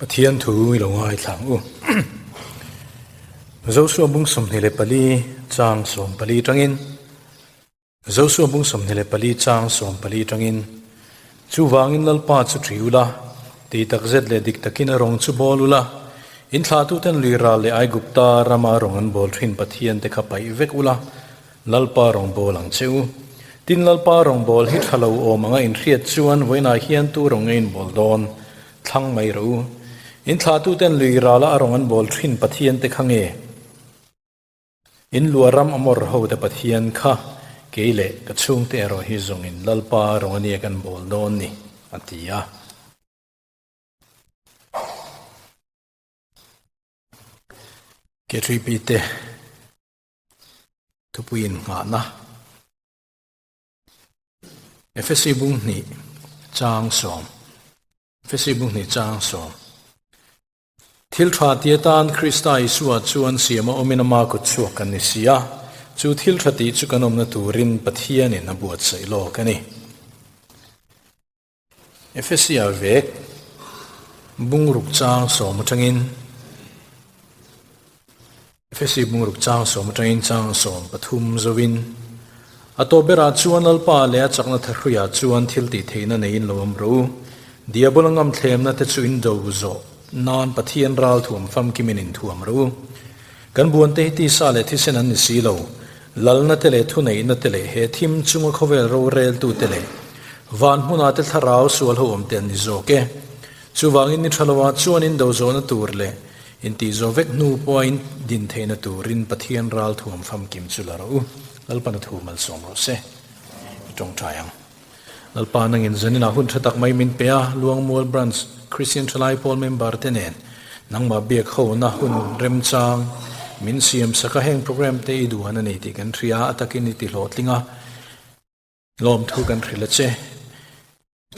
Pathian thu i lo ngaithla ang u. Joshua bung 24 chang 14 tangin Joshua bung 24 chang 14 tangin Chuvangin Lalpa chu ṭhi ula, tih takzet leh dik takin a rawng chu bawl ula, in thlahtuten lui ral leh Aigupta rama rawng an bawl ṭhin Pathian te kha paih vek ula, Lalpa rawngbâwl ang che u. Tin, Lalpa rawngbâwl hi ṭha lo awm anga inhriat chuan vawiinah hian tu rawng nge inbawl dawn? Thlang mai rawh u. In thlahtuten lui râla a rawng an bâwl ṭhin Pathiante kha nge? In luah ram Amor hote Pathian kha kei leh ka chhungte erawh hi zawngin Lalpa rawng a nia kan bâwl dawn ni, a ti a. K3P te. Thupui innghahna Efesi bung hnih chang sawm Efesi bung hnih chang sawm Thil tha ti atan Krista Isua chuan siama awmin ama kut chhuak kan ni si a, chu thil tha tih chu kan awmna turin Pathianin a buatsaih lawk a ni. Efesia vek bungruk chang sawm atangin Efesi bungruk chang sawm atangin chang sawm pathum zoin a tawp berah chuan Lalpa leh a chakna thahruiah chuan thil tih theihna neiin lo awm rawh u. Diabola ngamthlemna te chu in do zawh nan Pathian ral thuam famkimin inthuam rawh u. Kan buante hi tisa leh thisen an ni si lo. Lalna te leh thuneihna te leh he thim chunga khawvel roreltu te leh van hmunah te thlarau sual ho awm te an ni zawk e. Chuvangin ni tha loah chuan in do zawhna tur leh intih zawh vek hnu pawha in din theihna turin Pathian ral thuam famkim chu la rawh u. Lalpana thu malsawm rawh se. I tawngtai ang. Lalpa nangin zaninah hun tha tak mai min pe a, Luangmual Branch Christian Thalai Pawl member te nen nangmah biak hona hun remchang min siam sak a, heng program te i duhan a ni tih kan hria a, a takin i ti hlawhtling a, lawmthu kan hrilh a che.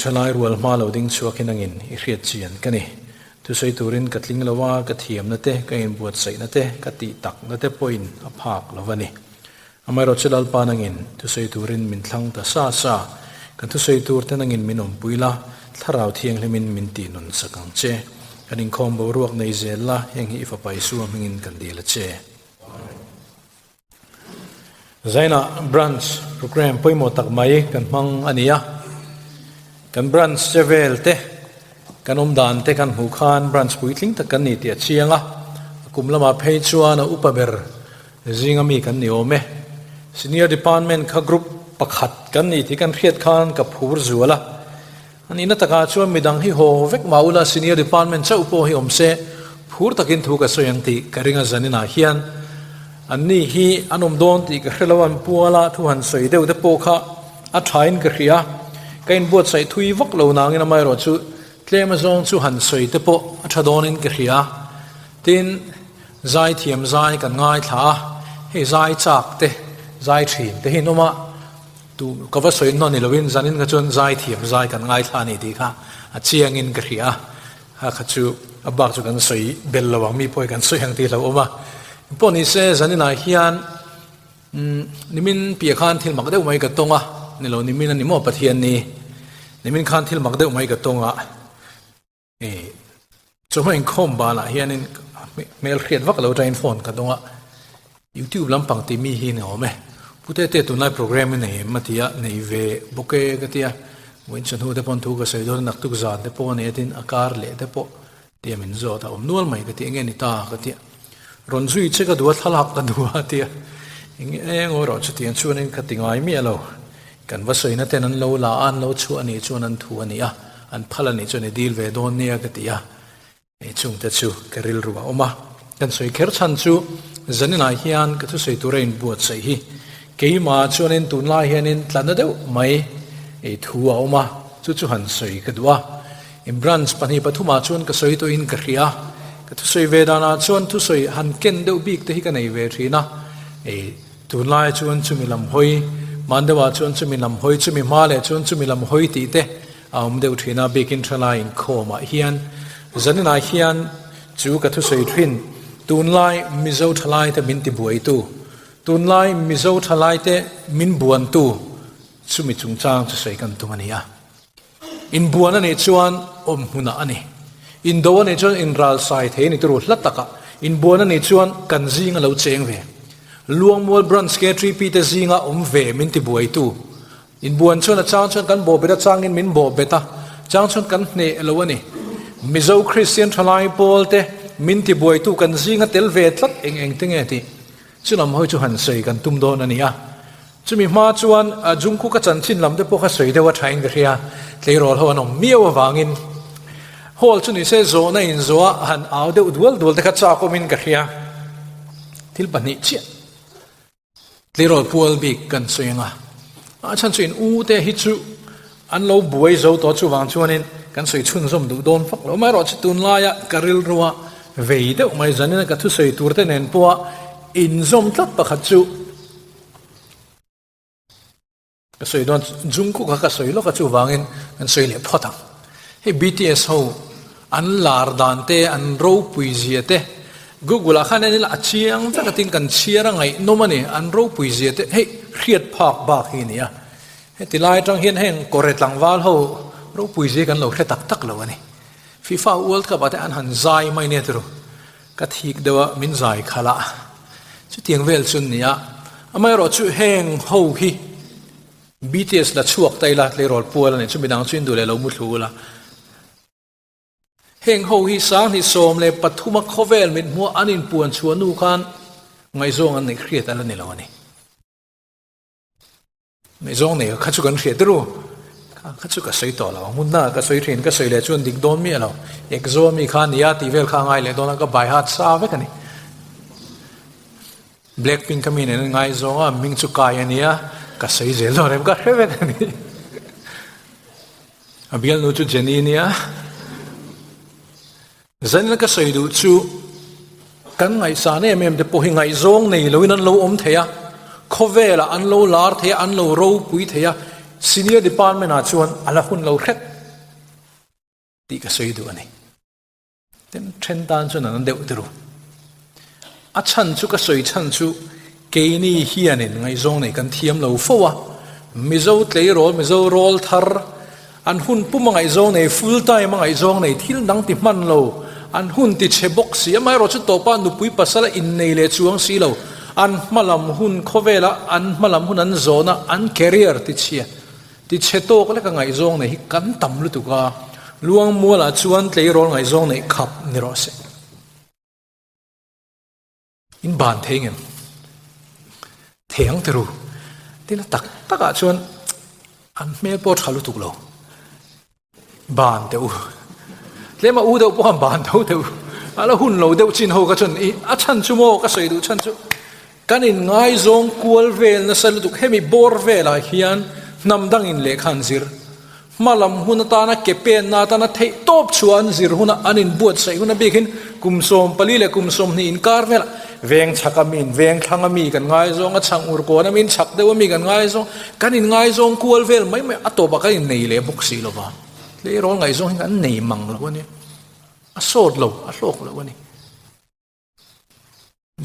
Thalai rual hma lo ding chhuak hi nangin i hriat chian ka ni. Thusawi turin ka tling lo a, ka thiamna te, ka inbuatsaihna te, ka tih takna te pawhin a phak lo va ni. Amaherawh chu Lalpa nangin thusawi turin min thlang ta sa sa, kan thusawi tur te nangin min awmpui la, Thlarau Thianghlimin min tih nun sak ang che. Kan inkhawm boruak nei zel la, heng hi i Fapa Isua hmingin kan dil a che. Zainah Branch Programme pawimawh tak mai kan hmang a ni a, kan Branch che vel te, kan awm dan te kan hmuh khan Branch puitling tak kan ni tih a chiang a, a kum lamah phei chuan a upa ber Zinga mi kan ni awm e. Senior Department kha group pakhat kan ni tih kan hriat khan ka phur zual a. A nihna takah chuan midang hi haw vek mah ula Senior Department chauh pawh hi awm se phur takin thu ka sawi ang tih ka ring a zaninah hian an ni hi an awm dawn tih ka hre lo a, an puala thu han sawi deuh te pawh kha a thain ka hria. Ka inbuatsaih thui vak lo nangin amaherawh chu tlem azawng chu han sawi te pawh a tha dawnin ka hria. Tin. Zai thiam zai kan ngaithla a, hei zai chak te, zai thin te hi an awm a, tu ka va sawi nawn ni lovin zanin kha chuan zai thiam zai kan ngaithla a ni tih kha a chiangin ka hria a, kha kha chu a bak chu kan sawi bel lo ang mi pawh hi kan sawi ang tih hlauh awm a. Pawh ni se zaninah hian umm nimin piah khan thil mak deuh mai ka tawng a, ni lo nimin a ni maw Pathian ni, nimin khan thil mak deuh mai ka tawng a. Ih, chawhma inkhawm banah hianin hmel hriat vak lo atangin phone ka dawng a, YouTube lampang tih mi hi ni awm e. Pu Tete tunlai program i nei em a ti a, nei ve bawk e ka ti a, vawiin chawhnu te pawn thu ka sawi dawn a, naktuk zan te pawh a nei a tin a kar leh te pawh tia min zawt a, awm nual mai ka ti, enge ni ta ka ti a, rawn zui che ka duh a, thlalak ka duh a ti a, enge eng erawh chutiang chuanin ka ti ngai miah lo. Kan va sawina ten an lo la a, an lo chhuah a nih chuan an thu a ni a, an phal a nih chuan i dil ve dawn nia ka ti a, hei chungte chu ka rilru a awm a. Kan sawi kher chhan chu zaninah hian ka thusawi tura inbuatsaih hi keimah chuanin tunlai hianin tlanna deuh mai ei thu a awm a, chu chu han sawi ka duh a. In branch pahnih pathumah chuan ka sawi tawhin ka hria a, ka thusawi ve danah chuan thusawi han ken deuh bik te hi ka nei ve thin a, ei Tunlai chuan chumi lam hawi, hman deuhah chuan chumi lam hawi, chumi hma leh chuan chumi lam hawi tih te a awm deuh thin a, biakin thalai inkhawmah hian zaninah hian chu ka thusawi thin, tunlai Mizo thalaite min tibuaitu, tunlai Mizo thalaite min buantu chumi chungchang chu sawi kan tum a ni a. Inbuan a nih chuan awm hmunah a ni. Indo a nih chuan inralsai thei a ni turu hla takah inbuan a nih chuan kan zinga lo cheng ve. Luangmual Branch KTP te zinga awm ve min ti buaitu. Inbuan chuan a chang chuan kan bawhbet a changin min bawhbet a chang chuan kan hneh lo a ni. Mizo Kristian thalai pawl te min ti buaitu kan zinga tel ve tlat eng eng te nge tih chu lam hawi chu han sawi kan tum dawn a ni a. Chumi hma chuan Jungkook a chanchin lam te pawh kha sawi deuh a thain ka hria, tleirawl ho an awm miau avangin hall chu nise zawhna inzawh a han au deuh dual dual te kha chak awmin ka hria. Thil pahnih chiah tleirawl pual bik kan sawi ang a, a chhan chu in u te hi chu an lo buai zo tawh chuvang chuanin kan sawi chhunzawm duh dawn fak lo. Amaherawhchu tunlaia ka rilrua vei deuh mai zanina ka thusawi tur te nen pawha inzawm tlat pakhat chu, Ka sawi dawn Jungkook kha ka sawi lawk a chuvangin kan sawi leh phawt ang. Hei BTS ho an lar dan te an ropui zia te Google ah khan en ila a chiang vek a tin kan chhiar a ngaihnawm a ni an ropui zia te hei hriat phak bak hi a ni a. Heti lai atang hian heng kawre tlangval ho ropui zia kan lo hre tak tak lo a ni. FIFA World Cup ah te an han zai mai nia tiro. Ka thik deuh a, min zai khalh a. Chutiang vel chu ni a. Amaherawh chu heng ho hi BTS la chhuak ta ila, tleirawl pual a nih chu midang chu induh leh lo muthlu ula. Heng ho hi Sanghnih 13 a khawvel mithmuh an inpuan chhuah nu khan ngaihzawng an neih hriat a la ni lo a ni. Ngaihzawng nei kha chu kan hriat ru. Kha kha chu ka sawi tawh lo. Hmun dangah ka sawi thin, ka sawi leh chuan dik dawn miah lo. Ekzaw mi kha nia tih vel kha a ngai leh dawn a, ka bai hat sa vek a ni. Blackpink a mi nen an ngaizawng a, hming chu kai a nia, ka sawi zel dawn em ka hre vek a ni. A bialnu chu Jennie nia. Zanin ka sawi duh chu kan ngaihsan em em te pawh hi ngaihzawng nei loin an lo awm thei a, khawvelah an lo lar thei a, an lo ropui thei a, senior department ah chuan a la hun lo hret tih ka sawi duh a ni. Tin, then tan chuan an deuh tiru. A chhan chu ka sawi chhan chu keini hianin ngaihzawng nei kan thiam lo fo a, Mizo tleirawl, Mizo rawl thar, an hun pum a ngaihzawng nei, full time a ngaihzawng nei, thil dang ti hman lo, an hun ti chhe bawk si, amaherawh chu tawpa nupui pasal a innei leh chuang si lo, an hmalam hun khawvela an hmalam hun an zawhna an career ti chhia ti chhe tawk leka ngaihzawng nei hi kan tam lutuk a, Luangmualah chuan tleirawl ngaihzawng neih khap ni rawh se. In ban thei ngem? Thei ang ti ru. Tin a tak takah chuan an hmel pawh tha lutuk lo. Ban teh u. Tlema u deuh pawh an ban tho teh u. A la hun lo deuh chin ho kha chuan i a chhan chu maw ka sawi duh chhan chu kan in ngaizawng kual vel nasa lutuk hemi bawr velah hian hnam dangin lehkha an zir. Hma lam hun atana ke penna atana theih tawp chhuah an zir huna an inbuatsaih hun a bikin kum 14 leh kum 20 inkar velah veng chhak a miin veng thlang a mi kan ngaizawng a, chhang ur kawn a miin chhak deuh a mi kan ngaizawng, kan inngaizawng kual vel mai mai a tawpah kan innei leh bawk si lova, tleirawl ngaihzawng hi kan nei mang lo a ni, a sawt lo, a hlawk lo a ni.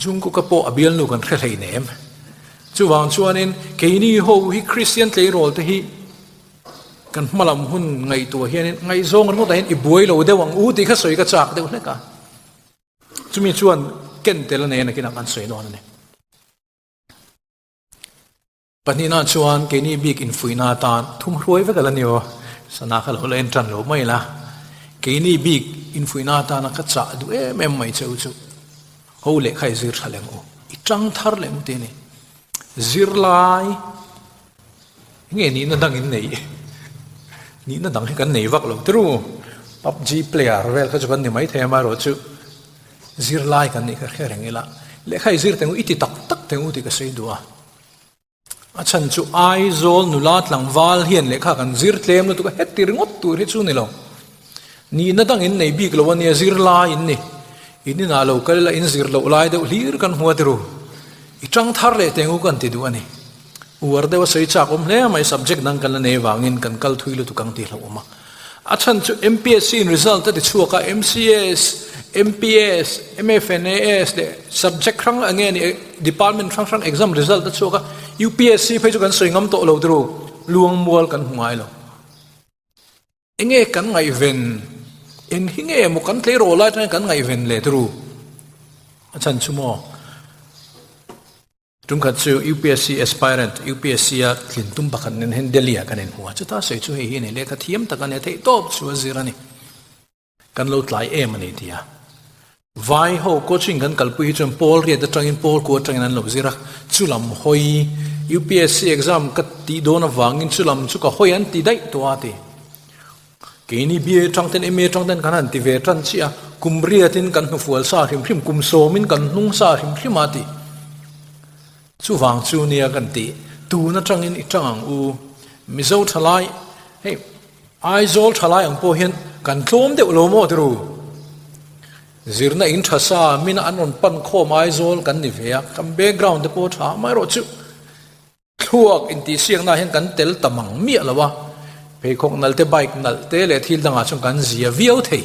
Jungkook-a pawh a bialnu kan hre hleinem. Chuvang chuanin keini ho hi Kristian tleirawl te hi kan hmalam hun ngaihtuah hianin ngaihzawng ringawtah hian i buai lo deuh ang u tih kha sawi ka chak deuh hlek a. Chumi chuan ken tel a nei a nakinah kan sawi dawn a ni. Pahnihna chuan keini bik infuihna atan thumhruai vek a la ni aw, sana kha lo la en tan lo mai la. Keini bik infuihna atana ka chah duh em em mai cheu chu ho lehkha i zir tha lem u, i tang thar lem tih a ni. Zirlai nge nihna dang in nei? Nihna dang hi kan nei vak lo tiru. PUBG player vel kha chu kan ni maithei amaherawhchu zirlai kan nih kha hre reng ila. Lehkha i zir teng u, i ti tak tak teng u tih ka sawi duh a. A chhan chu Aizawl nula tlangval hian lehkha kan zir tlem lutuk a, heti ringawt tur hi chu ni lo. Nihna dang in nei bik lo a nia, zir lai in ni. In inah lo kal ila in zir loh lai deuh hlir kan hmu a tiru. I tang thar leh teng u kan ti duh a ni. Uar deuh a sawi chak awm hle mai, subject dang kan la nei vangin kan kal thui lutuk ang tih hlauhawm a. A chhan chu MPSC in result a ti chhuak a, MCS, MPS, MFNAS leh subject hrang eng nge ni department hrang hrang exam result a chhuak a, UPSC phei chu kan sawi ngam tawh lo turu, luangmual kan hmu ngai lo. Eng nge kan ngaihven? Eng hi nge maw kan tleirawl lai atangin kan ngaihven leh turu? A chhan chu maw? Tumkhat chu UPSC aspirant, UPSC a tlin tum pakhat nen hian Delhi ah kan inhmu a, chuta sawi chu hei hi a ni, lehkha thiam tak a nia, theihtawp chu a zir a ni. Kan lo tlai em a ni ti a. Vai ho coaching kan kalpui hi chuan pawl riat atangin pawl ku atangin an lo zir a, chu lam hawi UPSC exam ka tih dawn avangin chu lam chu ka hawi an ti daih tawh a ti. Keini BA atang ten MA atang ten kan han ti ve tan chiah a, kum riatin kan hnufual sa hrim hrim, kum sawmin kan hnung sa hrim hrim a ti. Chuvang chu nia kan tih, tun atangin i tang ang u. Mizo thalai, hei Aizawl thalai ang pawh hian kan tlawm deuh lo maw tiru? Zirna in tha sa mina an rawn pan khawm Aizawl kan ni ve a, kan background te pawh tha mai erawh chu thluak intihsiakna ah hian kan tel ta mang miah lo a, pheikhawk nalh te bike nalh te leh thil dangah chuan kan zia viau thei.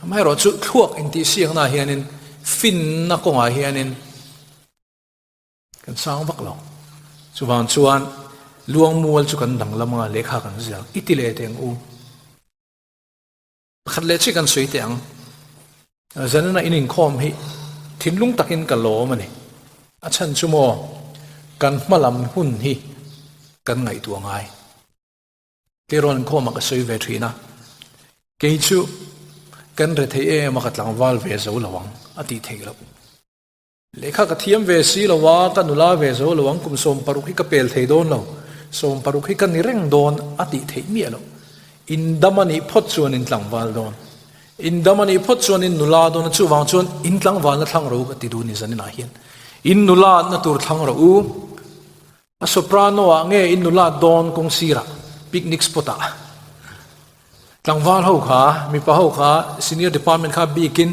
Amaherawhchu thluak intihsiakna ah hianin finna kawngah hianin Kan sang vak lo. Chuvang chuan Luangmual chu kan danglam anga lehkha kan ziak i ti leh teh ang u. Pakhat leh chiah kan sawi teh ang. Zanina in inkhawm hi thinlung takin ka lawm a ni. A chhan chu maw kan hmalam hun hi kan ngaihtuah ngai. Tirawn inkhawmah ka sawi ve thin a, kei chu kan rethei em a ka tlangval ve zo lo ang a tih theih loh. Lehkha ka thiam ve si lo a, ka nula ve zo lo ang, kum 60 hi ka pel thei dawn lo, 60 hi ka ni reng dawn a tih theih miah loh. In dam a nih phawt chuan in tlangval dawn. In dam a nih phawt chuan in nula dawn a, chuvang chuan in tlangvalna thlang ro ka ti duh ni zaninah hian. In nula na tur thlang rawh u. A soprano ah nge in nula dawn kawng sirah, picnic spot ah. Tlangval ho kha, mipa ho kha, senior department kha bikin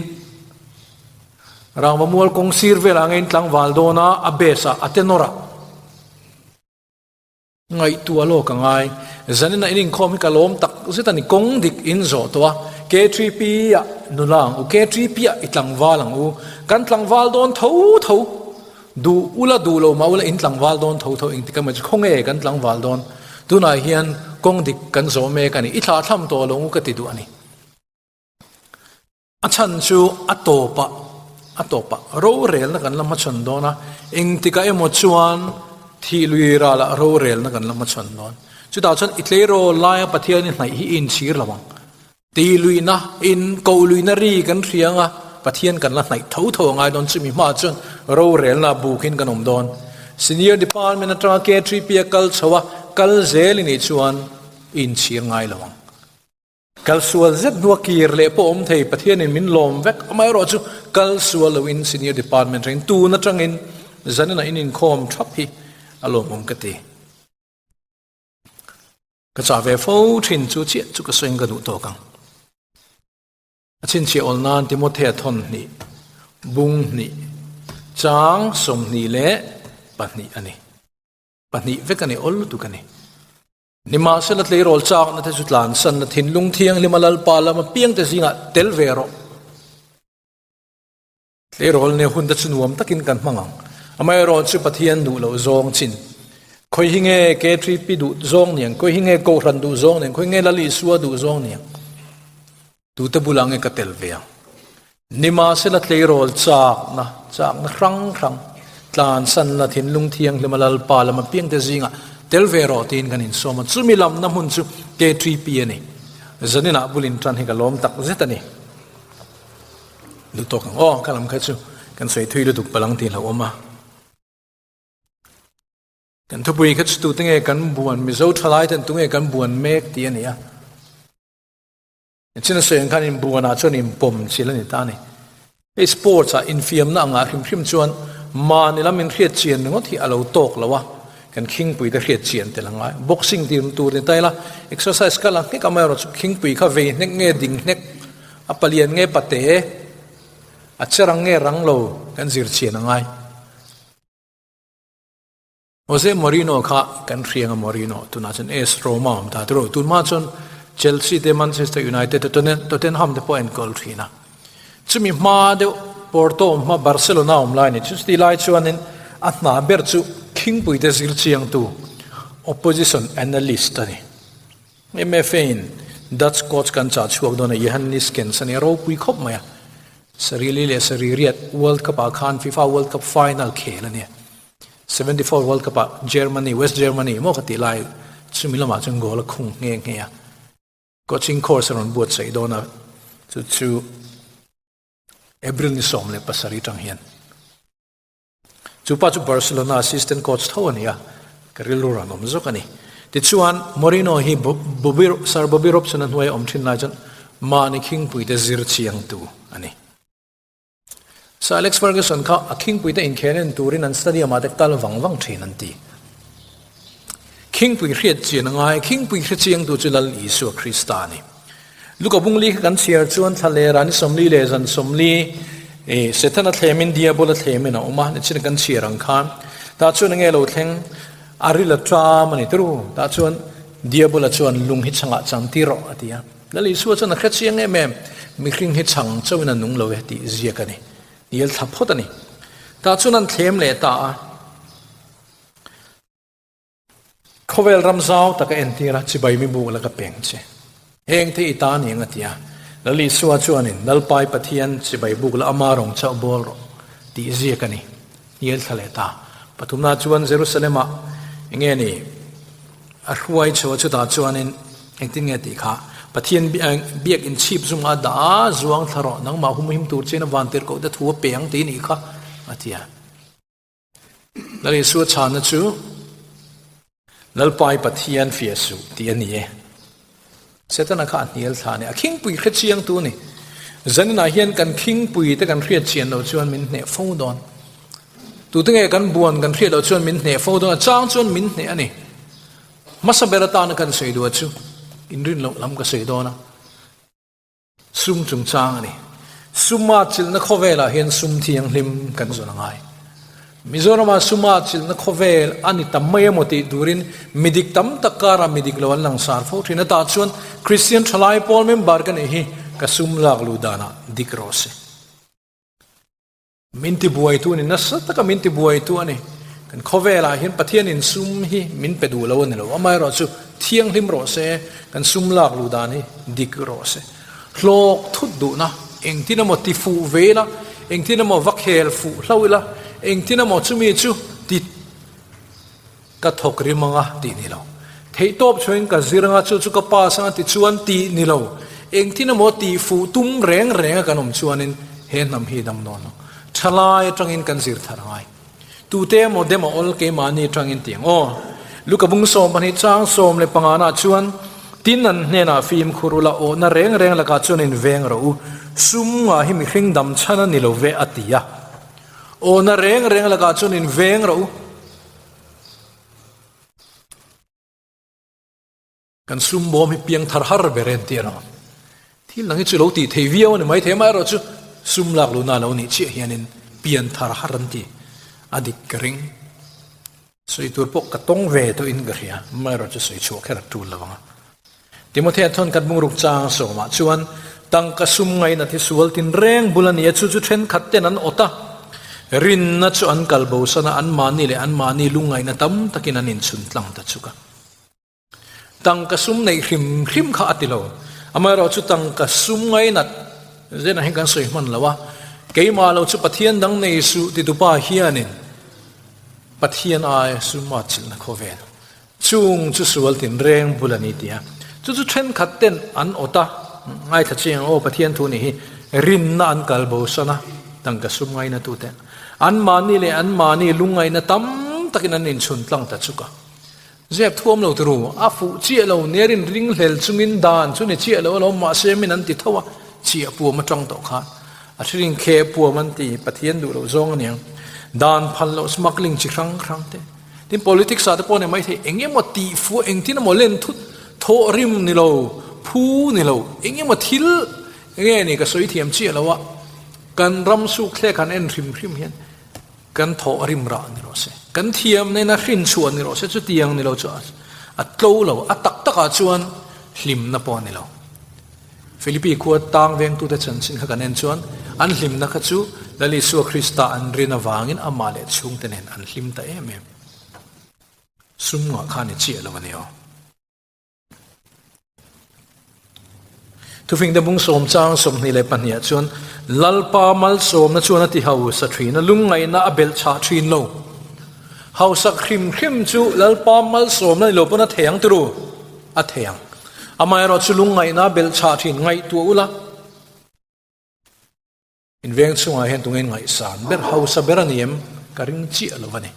rangva mual kawng sir velah nge in tlangval dawn a, a bass ah, a tenor ah. Ngaihtuah lawk a ngai. Zanin ah in inkhawm hi ka lawm tak zet a ni, kawng dik in zawh tawh a, K3P ah nula ang u, K3P ah i tlangval ang u, kan tlangval dawn tho tho. Duh ula duh lo mah ula in tlangval dawn tho tho engtik emaw chu khawnge kan tlangval dawn? Tunah hian kawng dik kan zawh mek a ni. I thlah thlam tawh lo ngu ka ti duh a ni. A chhan chu a tawpah a tawpah rorelna kan la hmachhawn dawn a, engtikah emaw chuan thih lui ralah rorelna kan la hmachhawn dawn. Chutah chuan i tleirawl laia Pathian i hnaih hi i inchhir lo ang. Ti luihna in koh luihna ri kan hria anga Pathian kan la hnaih tho tho a ngai dawn chumi hmaah chuan rorelna bukin kan awm dawn. Senior Department atanga K3P a kal chho a, kal zel i nih chuan i inchhir ngai lo ang. Kal sual zet hnua kir leh pawh awm thei Pathianin min lawm vek amaherawh chu kal sual loin Senior Department reng tun atangin zaninah in inkhawm thap hi a lawmawm ka ti. Ka chah ve fo thin chu chiah chu ka sawiin ka duh tawk ang. A chhinchhiah awl nan Timothea thawn hnih, bung hnih, chang 22 a ni. Pahnih vek a ni, awl lutuk a ni. Nimahsela tleirawl chakna te chu tlansanna thinlung thianghlima Lalpa lama piangte zingah tel ve rawh. Tleirawl nia hun te chu nuam takin kan hmang ang. Amaherawh chu Pathian duh loh zawng chin. Khawi hi nge K3P duh zawng niang, khawi hi nge Kohhran duh zawng niang, khawi nge Lal Isua duh zawng niang. Tute bulah nge ka tel ve ang? Nimahsela tleirawl chakna, chakna hrang hrang, tlansanna, thinlung thianghlima Lalpa lama piangte zingah tel ve rawh tiin kan insawm a. Chumi lamna hmun chu K3P a ni. Zaninah bulin tan hi ka lawm tak zet a ni. Duh tawk ang aw, ka lam kha chu kan sawi thui lutuk palang tih hlauh awm a. Kan thupui kha chu tute nge kan buan Mizo thalai ten tunge kan buan mek tih a ni a. China sawi ang khan in buanah chuan in pawm chil a ni ta a ni. Hei sports ah infiamna angah hrim hrim chuan mahni lam in hriat chian ringawt hi a lo tawk lo a. Kan khingpui te hriat chian tel a ngai. Boxing tir tur ni ta ila exercise kal ang hnek amaherawhchu khingpui kha vei hnek nge ding hnek A palian nge pate, a che rang nge rang lo kan zir chian a ngai. Jose Mourinho kha kan hriang a Mourinho tunah chuan AS Roma awm ta tiro. Tunhma chuan Chelsea te Manchester United te Tottenham te pawh a enkawl thin a. Chumi hma deuh Porto awm hma Barcelona awm lai a ni. Chuti lai chuanin a hna ber chu khingpui te zir chiangtu opposition analyst a ni. MFA in Dutch coach kan chah chhuak dawn a, Johan Neeskens a ni a, ropui khawp mai a. Sarili leh Saririat World Cup ah khan FIFA World Cup final khel a nia. 74 World Cup ah Germany, West Germany maw ka tih lai chumi lamah chuan goal a khung nghe nghe a. Coaching course a rawn buatsaih dawn a, chu chu April ni 17 tang hian. Chu pa chu Barcelona assistant coach tho a ni a, ka rilru rawn awm zawk a ni. Tichuan, Mourinho hi Bobby, Sir Bobby Robson-a hnuaia awm thin lai chuan mahni khingpuite zir chiangtu a ni. Sir Alex Ferguson kha a khingpuite inkhel en turin an stadium-ah te kal vang vang thin an ti. Khingpui hriat chian a ngai, khingpui hre chiangtu chu Lal Isua Krista a ni. Luka bungli kha kan chhiar chuan thla leh rani 40 leh zan 40 e Setana thlemin Diabola thlemin a awm a, nichin kan chhiar ang khan. Tah chuan enge lo thleng a ril a ṭam a ni turu. Tah chuan Diabola chuan lung hi chhangah chang tir rawh a ti a. Lal Isua chuan a hre chiang em em, mihring hi chhang chauhin a nung lo e tih ziak a ni. Niel thla phawt a ni. Tah chuan an thlem leh ta a. Khawvel ram zau tak a entir a, chibai mi buk la ka peng che. Heng te i ta ni ang a ti a. Lal Isua chuanin, Lalpai Pathian chibai buk la ama rawng chauh bawl rawh tih ziak a ni. Hnial thla leh ta. Pathumna chuan Jerusalem-ah enge ni a hruai chho a, chutah chuanin engtin nge tih kha Pathian biak inchhip zungah a dah a, zuang thla rawh, nangmah humhim tur chian a vantirhkoh te thu a pe ang tih a nih kha a ti a. Lal Isua chhanna chu Lalpai Pathian fiah suh tih a ni e. Setana kha a hnial thla a ni. A khingpui hre chiangtu a ni. Zaninah hian kan khingpui te kan hriat chian loh chuan min hneh fo dawn. Tute nge kan buan kan hriat loh chuan min hneh fo dawn. A chang chuan min hneh a ni. Hmasa ber atana kan sawi duh chu inrin loh lam ka sawi dawn a. Sum chungchang a ni. Suma chilhna khawvelah hian sum thianghlim kan zawn a ngai. Mizorama suma chilhna khawvel a ni tam mai emaw tih turin mi dik tam tak karah mi dik lo an langsar fo thin a. Tah chuan Kristian thalai pawl member ka nih hi ka sum lak luh danah dik rawh se. Min ti buaitu a ni, nasa taka min ti buaitu a ni. Kan khawvelah hian Pathianin sum hi min pe duh lo a ni lo. Amaherawh chu thianghlim rawh se, kan sum lak luh dan hi dik rawh se. Hlawk thut duhna, engtin emaw ti fuh ve ila, engtin emaw va khel fuh hlo ila, engtin emaw chumi chu ti Ka thawk rim anga tih ni lo. Theihtawp chhuain ka zir anga chu chu ka pass anga ti chuan tih ni lo. Engtin emaw tih fuh tum reng reng a kan awm chuanin he hnam hi dam dawn lo. Thalai atangin kan zir thar angai. Tute emaw dem a awl keimahni atangin ti ang aw. Luka bung 12 chang 15 nah chuan tin an hnenah fimkhur ula awhna reng reng lakah chuan in veng rawh u. Sum ngah hi mihring dam chhan a ni lo ve a ti a. Awhna reng reng lakah chuan in veng rawh u. Kan sum bawm hi piang thar har ber en tih a lo. Thil dang hi chu lo tih thei viau a ni mai thei amaherawh chu sum lak luhna lo nih chiah hianin pian thar har an ti a dik ka ring. Sawi tur pawh ka tawng ve tawhin ka hria amaherawh chu sawi chhuah kher a tul lo ang a. Timothea thawn khat bungruk chang sawmah chuan tangka sum ngaihna thi sual tinreng bul a ni a, chu chu thenkhat ten an awt a, rinna chu an kal bosan a, anmahni leh anmahni lungngaihna tam takin an inchhun tlang ta chuk a. Tangka sum neih hrim hrim kha a ti lo, amaherawh chu tangka sum ngainat zenah hian kan sawi hman lo a, keimah lo chu Pathian dang nei suh titupa hianin Pathian aia sum a chilhna khawvel. Chung chu sual tinreng bul a ni ti a, chu chu thenkhat ten an awt a, ngaithla chiang aw Pathian thu nih hi, rinna an kal bosan a, tangka sum ngaina tu te, anmahni leh anmahni lungngaihna tam takin an inchhun tlang ta chuk a. Zep thuam lo turu, a fuh chiah lo nia rin ringhlel chungin dan chu ni chiah lo alawm mahse min an ti tho a, chiah puam atang tawh khan a thilin khe puam an ti, Pathian duh loh zawng aniang, dan phal loh smuggling chi hrang hrang te. Tin politics ah te pawh ni mai thei eng emaw tih fuh engtin emaw len thut thawh rim ni lo phu ni lo eng emaw thil nge ni ka sawi thiam chiah lo a kan ram suk thlek han en hrim hrim hian kan thawh rim rah ni rawh se kan thiam nena hrin chhuah ni rawh se chutiang ni lo chu a tlo lo a tak tak ah chuan hlimna pawh ni lo. Philippi khua tang vengtute chanchin kha kan en chuan an hlimna kha chu Lal Isua Krista an rin avangin amah leh chhungte nen an hlim ta em em. Sum ngah kha ni chiah lo a ni aw. Thufingte bung sawm chang 22 ah chuan, Lalpa malsawmna chuan a ti hausa thin a, lungngaihna a belh chhah thin lo. Hausak hrim hrim chu Lalpa malsawmna ni lo pawn a thei ang turu? A thei ang. Amaherawhchu lungngaihna a belh chhah thin ngaihtuah ula. In veng chhungah hian tunge ngaihsan ber, hausa ber a ni em? Ka ring chiah lo a ni.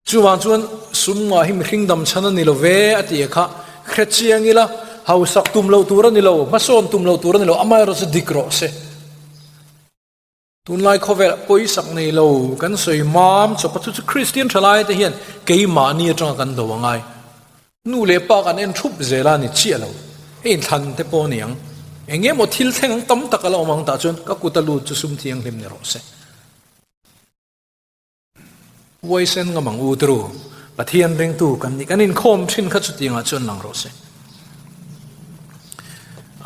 Chuvang chuan sum ngah hi mihring dam chhan a ni lo ve a ti kha hre chiang ila, hausak tum loh tur a ni lo, hmasawn tum loh tur a ni lo, amaherawhchu chu dik rawh se. Tunlai khawvelah pawisak nei lo kan sawi mam chawp a, chu chu Kristian thalai te hian keimahni atanga kan do a ngai. Nu leh pa kan en thup zel a ni chiah lo, hei inthlan te pawh a ni ang. Eng emaw thil thleng ang tam tak a la awm ang tah chuan ka kut a lut chu sum thianghlim ni rawh se. Huaisen ngam ang u tru, Pathian ringtu kan nih kan inkhawm thin kha chutiangah chuan lang rawh se.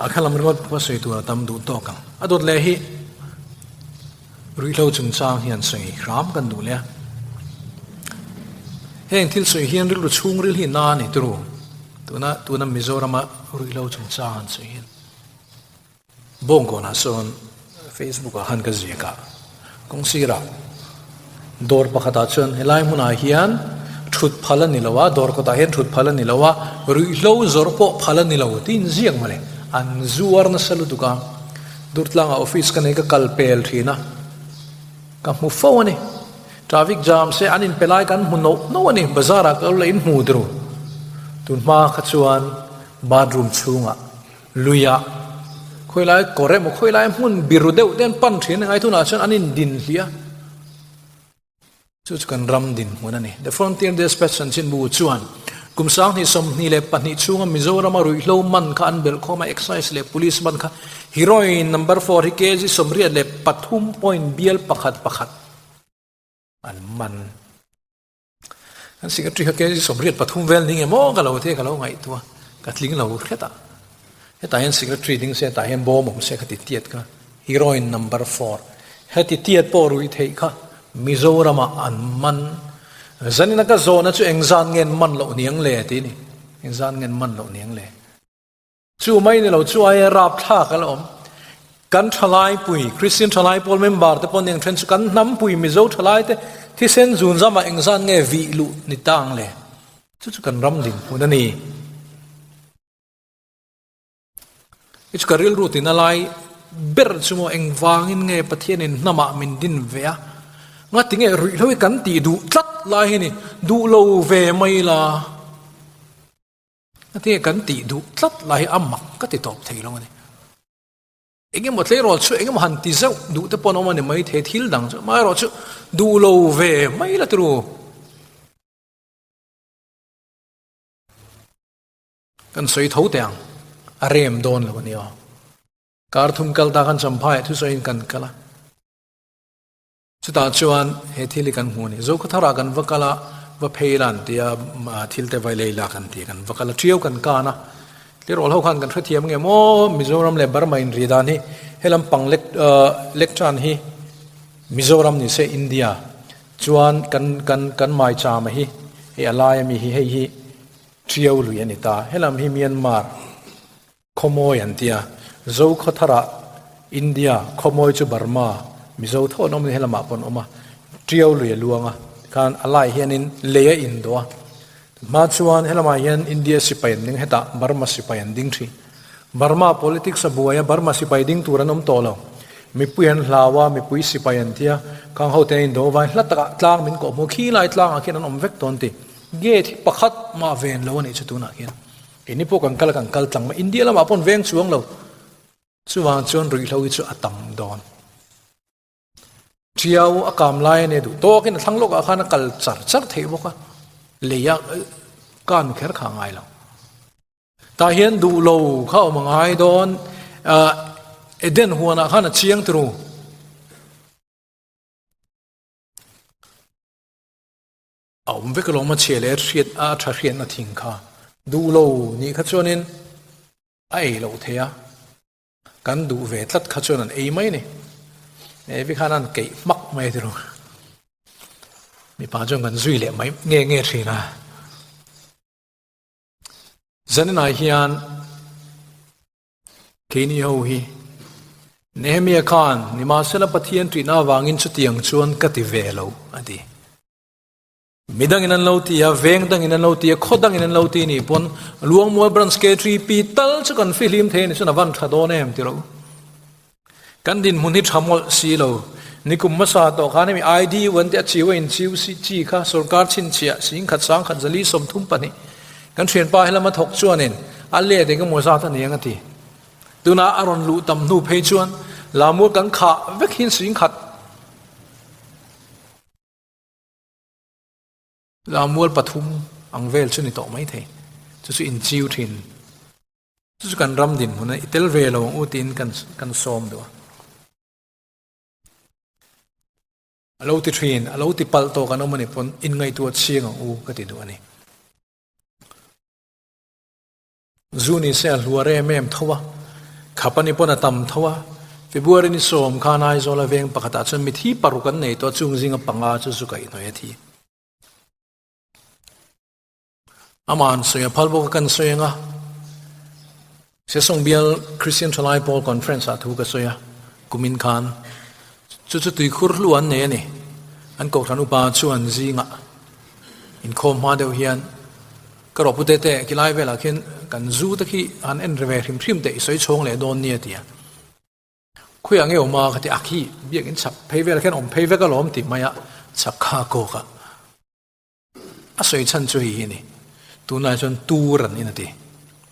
A kha lam ringawt pawh sawi tur a tam duh tawk ang. A dawt leh hi ruihhlo chungchang hian sawi hram kan duh leh a. Heng thil sawi hian rilru chhungril hi na a ni tru. Tuna tuna Mizorama ruihhlo chungchang han sawi hian. Bawngkawnah sawn Facebook ah khan ka ziak a, kawng sirah dawr pakhatah chuan helai hmunah hian thut phal a ni lo a, dawr kawtah hian thut phal a ni lo a, ruihhlo zawrh pawh phal a ni lo tiin ziak mawle, an zuar nasa lutuk a, Durtlangah office ka nei ka kal pel thin a, ka hmu fo a ni, traffic jam se an inpe lai kan hmu noh noh a ni, bazar ah ka lo la inhmu turu, tunhma kha chuan bathroom chhungah. Luiah khawilai kawr emaw khawilai hmun biru deuh te an pan thin a ngai tunah chuan an indin hliah a, chu chu kan ram dinhmun a ni. The Frontier Dispatch chanchinbu chuan kum 2022 chhunga Mizorama ruihhlo man kha an belh khawm a, Excise leh Police man kha heroin number four hi kg 83 point bial pakhat pakhat an man. Kan secretary kha kg 83 vel ning emaw ka lo the ka lo ngaihtuah ka tling lo hret a. Hetah hian secretary ding se hetah hian bawm awm se ka ti tiat kha heroin number four heti tiat pawh ruih theih kha Mizoramah an man zanina ka zawhna chu engzan nge an man loh niang le tih a ni engzan nge an man loh niang le. Chu mai ni lo chu aia rapthlak a la awm. Kan thalai pui, Christian thalai pawl member te pawh eng then chu kan hnam pui Mizo thalai te thisen zun zamah engzat nge vih luh ni ta ang le? Chu chu kan ram dinhmun a ni. Hi chu ka rilru tina lai ber chu maw engvangin nge Pathianin hnamah min din ve a? Ngatinge ruihhlo hi kan tih duh tlat lai hi ni, duh lo ve mai la. Heti kan tih duh tlat lai hi a mak ka ti tawp thei lo a ni. Eng emaw tleirawl chu eng emaw han ti zeuh duh te pawh an awm a ni mai thei thil dang chu amaherawh chu duh lo ve mai la turu. Kan sawi tho teh ang a rem dawn lo a ni aw. Kar thum kal ta khan Champhaiah thusawiin kan kal a. Chutah chuan he thil hi kan hmu a ni. Zokhawtharah kan va kal a, va phei la an ti a, thil te vai lei la kan ti a, kan va kal a, ṭiau kan kan a. Tleirawl ho khan kan hrethiam nge maw Mizoram leh Burma inri dan hi helam pang lek lekṭan hi Mizoram ni se India chuan kan kan kan maichama hi hei a laia mi hi hei hi ṭiau lui a ni ta. Helam hi Myanmar. Khawmawi an ti a, Zo khawtharah India, Khawmawi chu Burma, Mizo tho an awm a ni, helamah pawh an awm a, Tiau lui a luang a, tikhan a lai hianin lei a indawh a, hma chuan helamah hian India sipai an ding, hetah Burma sipai an ding thin. Burma politics a buai a, Burma sipai ding tur an awm tawh lo. Mipui an hlau a, mipui sipai an ti a, khang ho ten a indawh avangin hla takah tlang min kawhhmuh a, khilai tlangah khian an awm vek tawh an ti. Gate hi pakhat mah ven lo a nih chu tunah khian. Keini pawh kan kal a kan kal tlang mai. India lamah pawh an veng chuang lo. Chuvang chuan ruihhlo hi chu a tam dawn. Tiau a kam lai a nia duh tawkin a thlang lawkah khan a kal char char theih bawk a. Lei a kan kher kha a ngai lo. Tah hian duh lo kha awm a ngai dawn. Eden huanah khan a chiang turu. A awm vek alawm a chhia leh hriat a tha hriatna thing kha duh lo nih kha chuanin a ei loh thei a, kan duh ve tlat kha chuan an ei mai a ni. Evi khan an keih hmak mai a ti rawh. Mipa chuan kan zui leh mai nge nge thin a. Zaninah hian. Keini ho hi Nehemia khan nimahsela Pathian ṭihna avangin chutiang chuan ka ti ve lo a ti. Midangin an lo ti a, veng dangin an lo ti a, khaw dangin an lo ti nih pawn Luangmual Branch K3P tal chu kan fihlim thei a ni chuan a van tha dawn em ti rawh u. Kan dinhmun hi tha mawlh si lo. Nikum hmasa tawh khan hemi ID uan te a chiu a inchiu si chi kha sorkar chhinchhiah singkhat sangkhat zali 32 kan thianpa helama thawk chuanin a let eng emaw zat a ni ang a ti. Tunah a rawn luh tam hnu phei chuan Lamur kan khah vek hin singkhat Lamual pathum ang vel chu ni tawh mai thei. Chu chu inchiu thin. Chu chu kan ram dinhmun a i tel ve lo ang u tiin kan kan sawm duh a. A lo ti thin, a lo ti palh tawh kan awm a ni pawn inngaihtuah chhiang ang u ka ti duh a ni. Zu ni se a hluar em em tho a, khap a ni pawn a tam tho a. February ni sawm khan Aizawl a veng pakhatah chuan mithi paruk an nei tawh a, chung zinga panga chu zu kaihhnawih a thi. Amah an sawi a, phal bawk a kan sawi ang a. Sesawng bial Christian Thalai Pawl Conference ah thu ka sawi a, kumin khan chu chu tuikhur hlu an nei a ni. An kohhran upa chuan zingah inkhawm hma deuh hian ka rawh pute te khilai velah khian kan zu te khi han en ve hrim hrim teh i sawi chhawng leh dawn nia ti a. Khawiah nge awm a ka ti a, khi biakin chhak phei velah khian awm phei vek alawm tih mai a, chhak kha a kawk a. A sawi chhan chu hei hi a ni, Tunlai chuan tur an in a ti,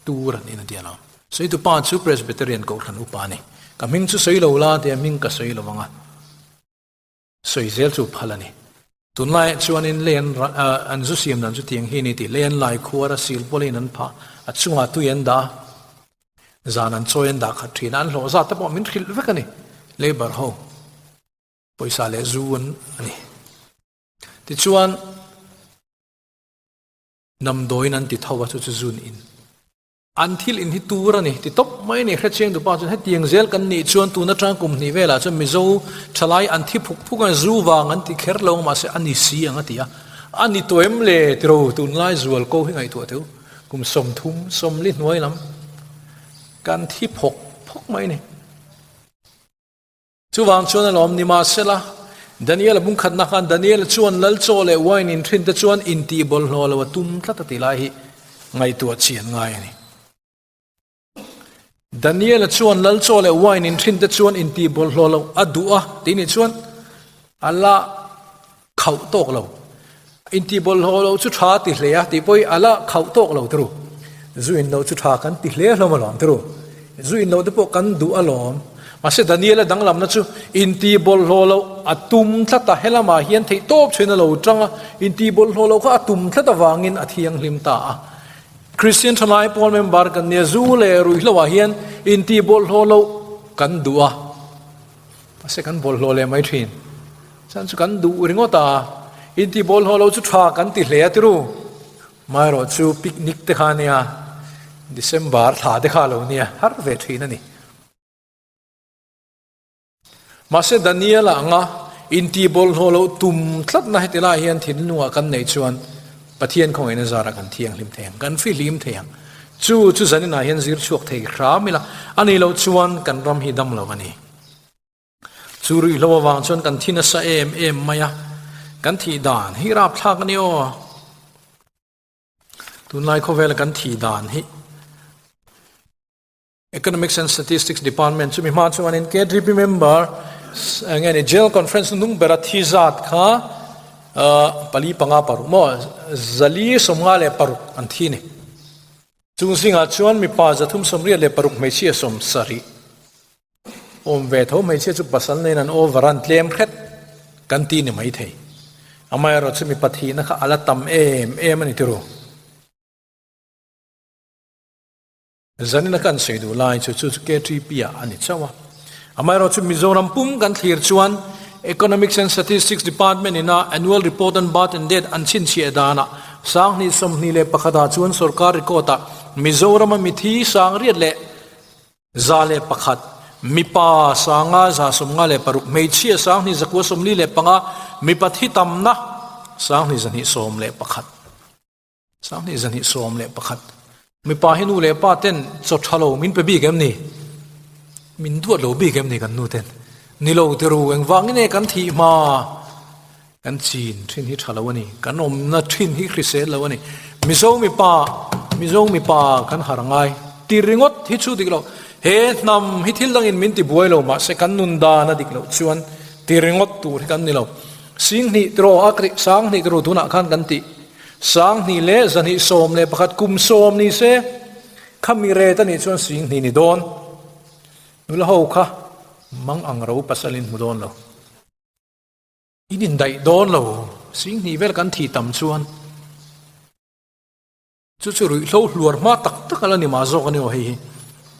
tur an in a ti a lo. Sawitu pa chu Presbyterian Kohhran upa a ni. Ka hming chu sawi lo la tia hming ka sawi lo ang a, sawi zel chu phal a ni. Tunlaiah chuanin lei an an zu siam dan chu tiang hi a ni tih lei an lai khuar a, sil pawlin an phah, a chungah tui an dah a, zan an chawi an dah khat thin a, an hlawh zat te pawh min hrilh vek a ni, labour ho pawisa leh zu an a ni. Tichuan, damdawiin an ti tho a, chu chu zun in. An thil in hi tur a ni, ti tawp mai a ni. Hrechiang dupa chuan hetiang zel kan nih chuan tun atang kum hnih velah chuan Mizo thalai an thi phuk phuk a, zu vang an ti kher lo ang mahse a ni si ang a ti a. A ni tawh em le tiro tunlai zual ko hi ngaihtuah teu kum 30, 40 hnuai lam kan thi phawk phawk mai a ni. Chuvang chuan a lawm, Nimahsela, Daniel-a bungkhatna khan Daniel-a chuan lal chaw leh wine in thin te chuan intih bawlhhlawh lo a tum tlat a ti lai hi ngaihtuah chian ngai a ni. Daniel-a chuan lal chaw leh wine in thin te chuan intih bawlhhlawh lo a duh a tih nih chuan a la khauh tawk lo. Intih bawlhhlawh lo chu tha ti hle a tih pawh hi a la khauh tawk lo turu. Zu in lo chu tha kan ti hle hlawm alawm turu. Zu in lo te pawh kan duh alawm. Mahse Daniel-a danglamna chu intih bawlhhlawh lo a tum tlat a, helamah hian theih tawp chhuin a lo tang a, intih bawlhhlawh lo kha a tum tlat avangin a thianghlim ta a. Kristian thalai pawl member kan nia zu leh ruihhloah hian intih bawlhhlawh lo kan duh a. Mahse kan bawlhhlawh leh mai thin. Chuan chu kan duh ringawt a, intih bawlhhlawh lo chu tha kan ti hle a tiru. Maherawh chu picnic te kha nia, December thla te kha lo nia, har ve thin a ni. Mahse Daniel-a anga intih bawlhhlawh loh tum tlatna heti lai hian thinlungah kan neih chuan Pathian khawngaihna zarah kan thianghlim thei ang, kan fihlim thei ang. Chu chu zaninah hian zir chhuak thei hram ila, a nih loh chuan kan ram hi dam lo a ni. Chu ruihhlo avang chuan kan thi nasa em em mai a, kan thih dan hi rapthlak a ni aw. Tunlai khawvela kan thih dan hi Economics and Statistics Department chumi hma chuanin KDP member nge ni General Conference nung bera thi zat kha pali panga paruk maw 456 an thi ni. Chung zingah chuan mipa 386 hmeichhia 70 Awm ve tho hmeichhia chu pasal nen an over an tlem hret kan ti ni maithei. Amaherawh chu mipa thihna kha a la tam em em a ni tiro. Zanina kan sawi duh lai chu chu chu KTP ah a ni chauh a. Amaherawh chu Mizoram pum kan thlir chuan Economics and Statistics Department ina Annual Report on Birth and Death an chhinchhiah danah 2021 ah chuan sorkar record ah Mizorama mithi 800 leh 101, mipa 5 156, hmeichhia 2945, mipa thi tamna 2211. 2211. Mipa hi nu leh pa ten chaw tha lo min pe bik em ni? Min duat lo bik em ni kan nu ten? Ni lo ti ru, engvangin nge kan thih hma? Kan chin thin hi tha lo a ni, kan awmna thin hi hrisel lo a ni. Mizo mipa, Mizo mipa kan har ngai ti ringawt hi chu dik lo. He hnam hi thil dangin min ti buai lo mahse kan nun dan a dik loh chuan ti ringawt tur hi kan ni lo. Singhnih tiraw a ka tih, sanghnih tiraw tunah khan kan tih. Sanghnih leh zahnih 11 kum sawm ni se khami ret a nih chuan singhnih ni dawn. Nula ho kha mang ang ro pasalin hmu dawn lo. In indaih dawn lo, singhnih vel kan thih tam chuan chu chu ruihhlo hluar hma tak tak a la ni mah zawk a ni aw hei hi.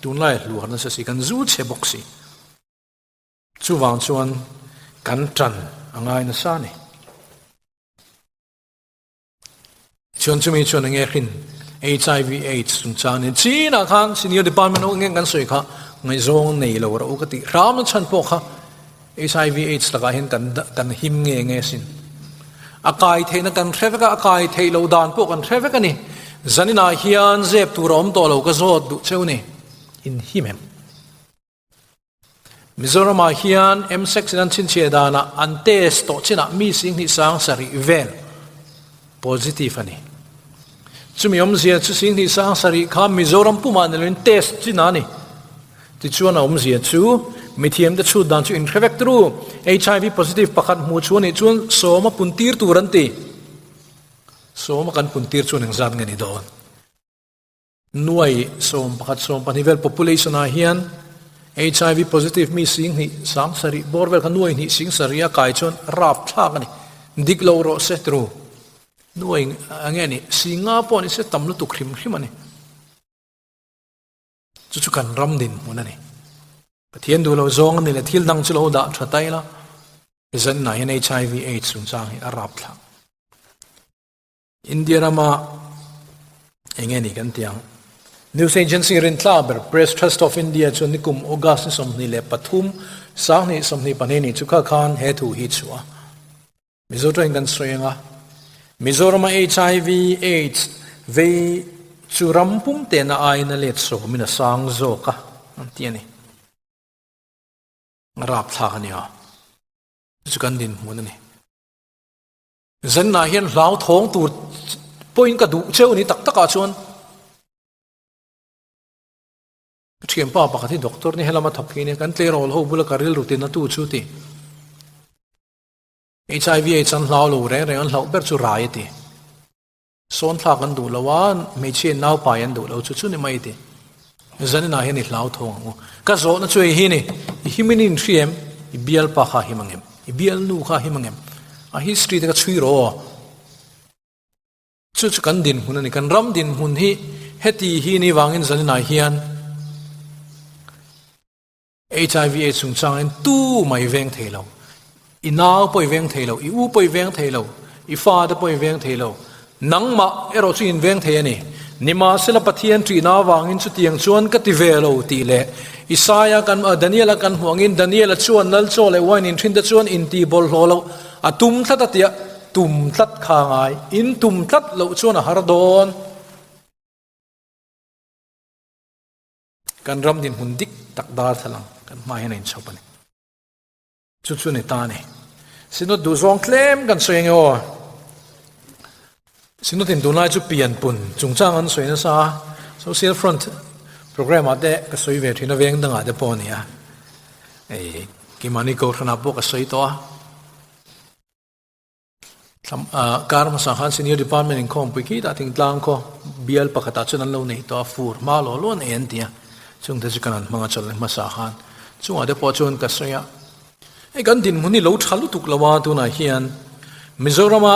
Tunlai hluar nasa si, kan zu chhe bawk si. Chuvang chuan kan tan a ngai nasa a ni. Chuan chumi chuan enge hrin HIV AIDS chungchang nen chinah khan senior department ho enge kan sawi kha ngaihzawng nei lo rawh u ka tih hram na chhan pawh kha HIV AIDS lakah hian kan kan him nge nge sin. A kai theihna kan hre vek a, a kai theih loh dan pawh kan hre vek a ni. Zaninah hian zep tur a awm tawh lo ka zawt duh cheu ni. In him em? Mizoramah hian MSEC in an chhinchhiah danah an test tawh chinah mi 27 vel positive a ni. Chumi awmzia chu 27 kha Mizoram pumah ni loin test chin a ni. Tichuan a awmzia chu mithiamte chhut dan chu inhre vek turu. HIV positive pakhat hmuh chu a nih chuan sawma puntir tur an ti. Sawma kan puntir chuan engzat nge ni dawn? Nuai 11 12 vel population ah hian HIV positive mi 27,000 bawr vel kha nuai hnih sing sarih a kai chuan rap thlak a ni. Dik lo rawh se tru. Nuai nge ni singa pawh ni se tam lutuk hrim hrim a ni. Chu chu kan ram dinhmun a ni. Pathian duh lo zawng a ni leh thil dang chu lo dah tha ta ila. Zanah hian HIV AIDS chungchang hi a rap thlak. India rama eng nge ni kan ti ang? News agency rintla ber Press Trust of India chuan nikum August ni 23, 2022 ni chu kha khan he thu hi chhuah a. Mizo tawngin kan sawi ang a, Mizorama HIV AIDS vei chu ram pum tehna aiin a let sawmin a sang zawk a, an ti a ni. A rapthlak a nia. Chu kan dinhmun a ni. Zennah hian hlauthawng tur pawhin ka duh cheu ni tak takah chuan ka thianpa pakhat hi doctor ni helama thawk hi nia kan tleirawl ho bula ka rilru tina tu chu ti HIV AIDS an hlau lo reng reng an hlauh ber chu rai a ti. Sawn thlak an duh lo a, hmeichhia in naupai an duh lo chu chu ni mai ti. Zaninah hian i hlau thawng ang u. Ka zawhna chu hei hi ni, i him in i inhri em? I bialpa kha a him ang em? I bialnu kha a him ang em? A history te kha chhui rawh aw. Chu chu kan dinhmun a ni. Kan ram dinhmun hi heti hi ni vangin zaninah hian HIV AIDS chungchangin tu mai veng thei lo, i nau pawh i veng thei lo, i u pawh i veng thei lo, i fate pawh i veng thei lo, nangmah erawh chu in veng thei a ni. Nimahsela Pathian ṭihna avangin chutiang chuan ka ti ve lo tih leh Isaia kan Daniela kan hmuh angin Daniela chuan lal chaw leh wine in ṭhinte chuan inti bawlhhlawh loh a tum tlat a tia, tum tlat kha ngai, in tum tlat loh chuan a har dawn. Kan ram dinhmun dik tak darthlalang kan hma hian a inchhawp a ni. Chu chu ni ta a ni. Synod duhzawng tlem kan sawi ange aw. Synod in tunlai chu pianpun chungchang an sawi nasa a, Social Front program ah te ka sawi ve thin a, veng dangah te pawh a ni a. Ei, keimahni Kohhranah pawh ka sawi tawh a. Kar hmasa khan Senior Department inkhawmpui khi tah thingtlang khaw bial pakhatah chuan an lo nei tawh a, fur hma law law a nei an ti a, chungte chu kan han hmang a chawlh hmasa khan chungah te pawh chuan ka sawi a, hei kan dinhmun hi lo tha lutuk lo a tunah hian Mizorama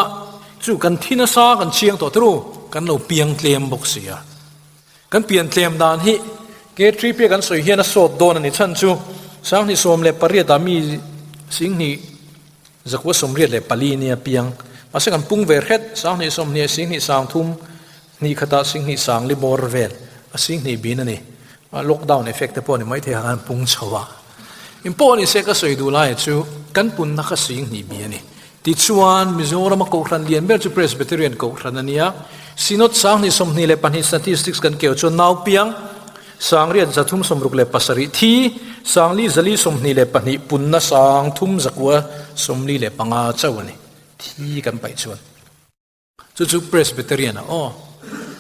chu kan thi nasa kan chiang tawh turu kan lo piang tlem bawk si a, kan pian tlem dan hi K3 pia kan sawi hian a sawt dawn a ni chhan chu 2018 ah mi 20 184 nia piang. Mahse kan pung ve hret, 2020 20 30 hnih khatah 20 sang li bawr vel a 20 bin a ni. Lockdown effect te pawh ni maithei kha kan pung chho a. In pawh ni se ka sawi duh lai chu kan punna kha 20 bi a ni. Tichuan Mizorama Kohhran lian ber chu Presbyterian Kohhran a nia. Synod 2022 statistics kan keu chuan nau piang. Sangriat 300 67 thi, Sangli 400 22 punna 300 145 chauh a ni. Thi kan paih chuan. Chu chu Presbyterian a aw.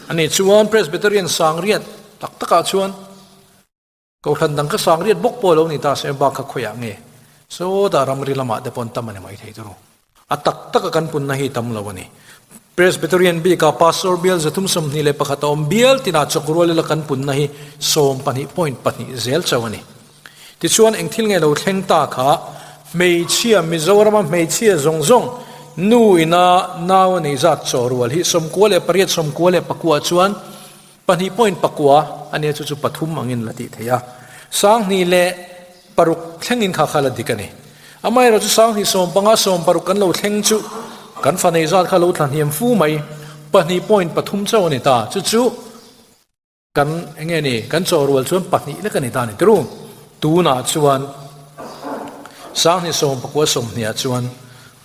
Ani chuan Presbyterian Sangriat tak takah chuan Kohhran dang kha Sangriat bawk pawh lo ni ta se bak kha khawiah nge sawtah ramri lamah te pawh an tam a ni mai thei turu. A tak taka kan punna hi tam lo a ni. Presbyterian bikah Pastor bial 321 a awm bial tinah chawk rual ila kan punna hi 12.2 zel chauh a ni. Tichuan eng thil nge lo thleng ta kha hmeichhia Mizorama hmeichhia zawng zawng nu ina nau a neih zat chaw rual hi 98 94 chuan 2.9 a nia chu chu pathum angin la tih theih a. 2006 thlengin kha kha la dik a ni. Amaherawh chu 2015 16 kan lo thleng chu kan fa nei zat kha lo thla hniam fu mai 2.3 chauh a ni ta. Chu chu kan enge ni kan chaw rual chuan pahnih lek a ni ta a ni turu. Tunah chuan 2019 20 chuan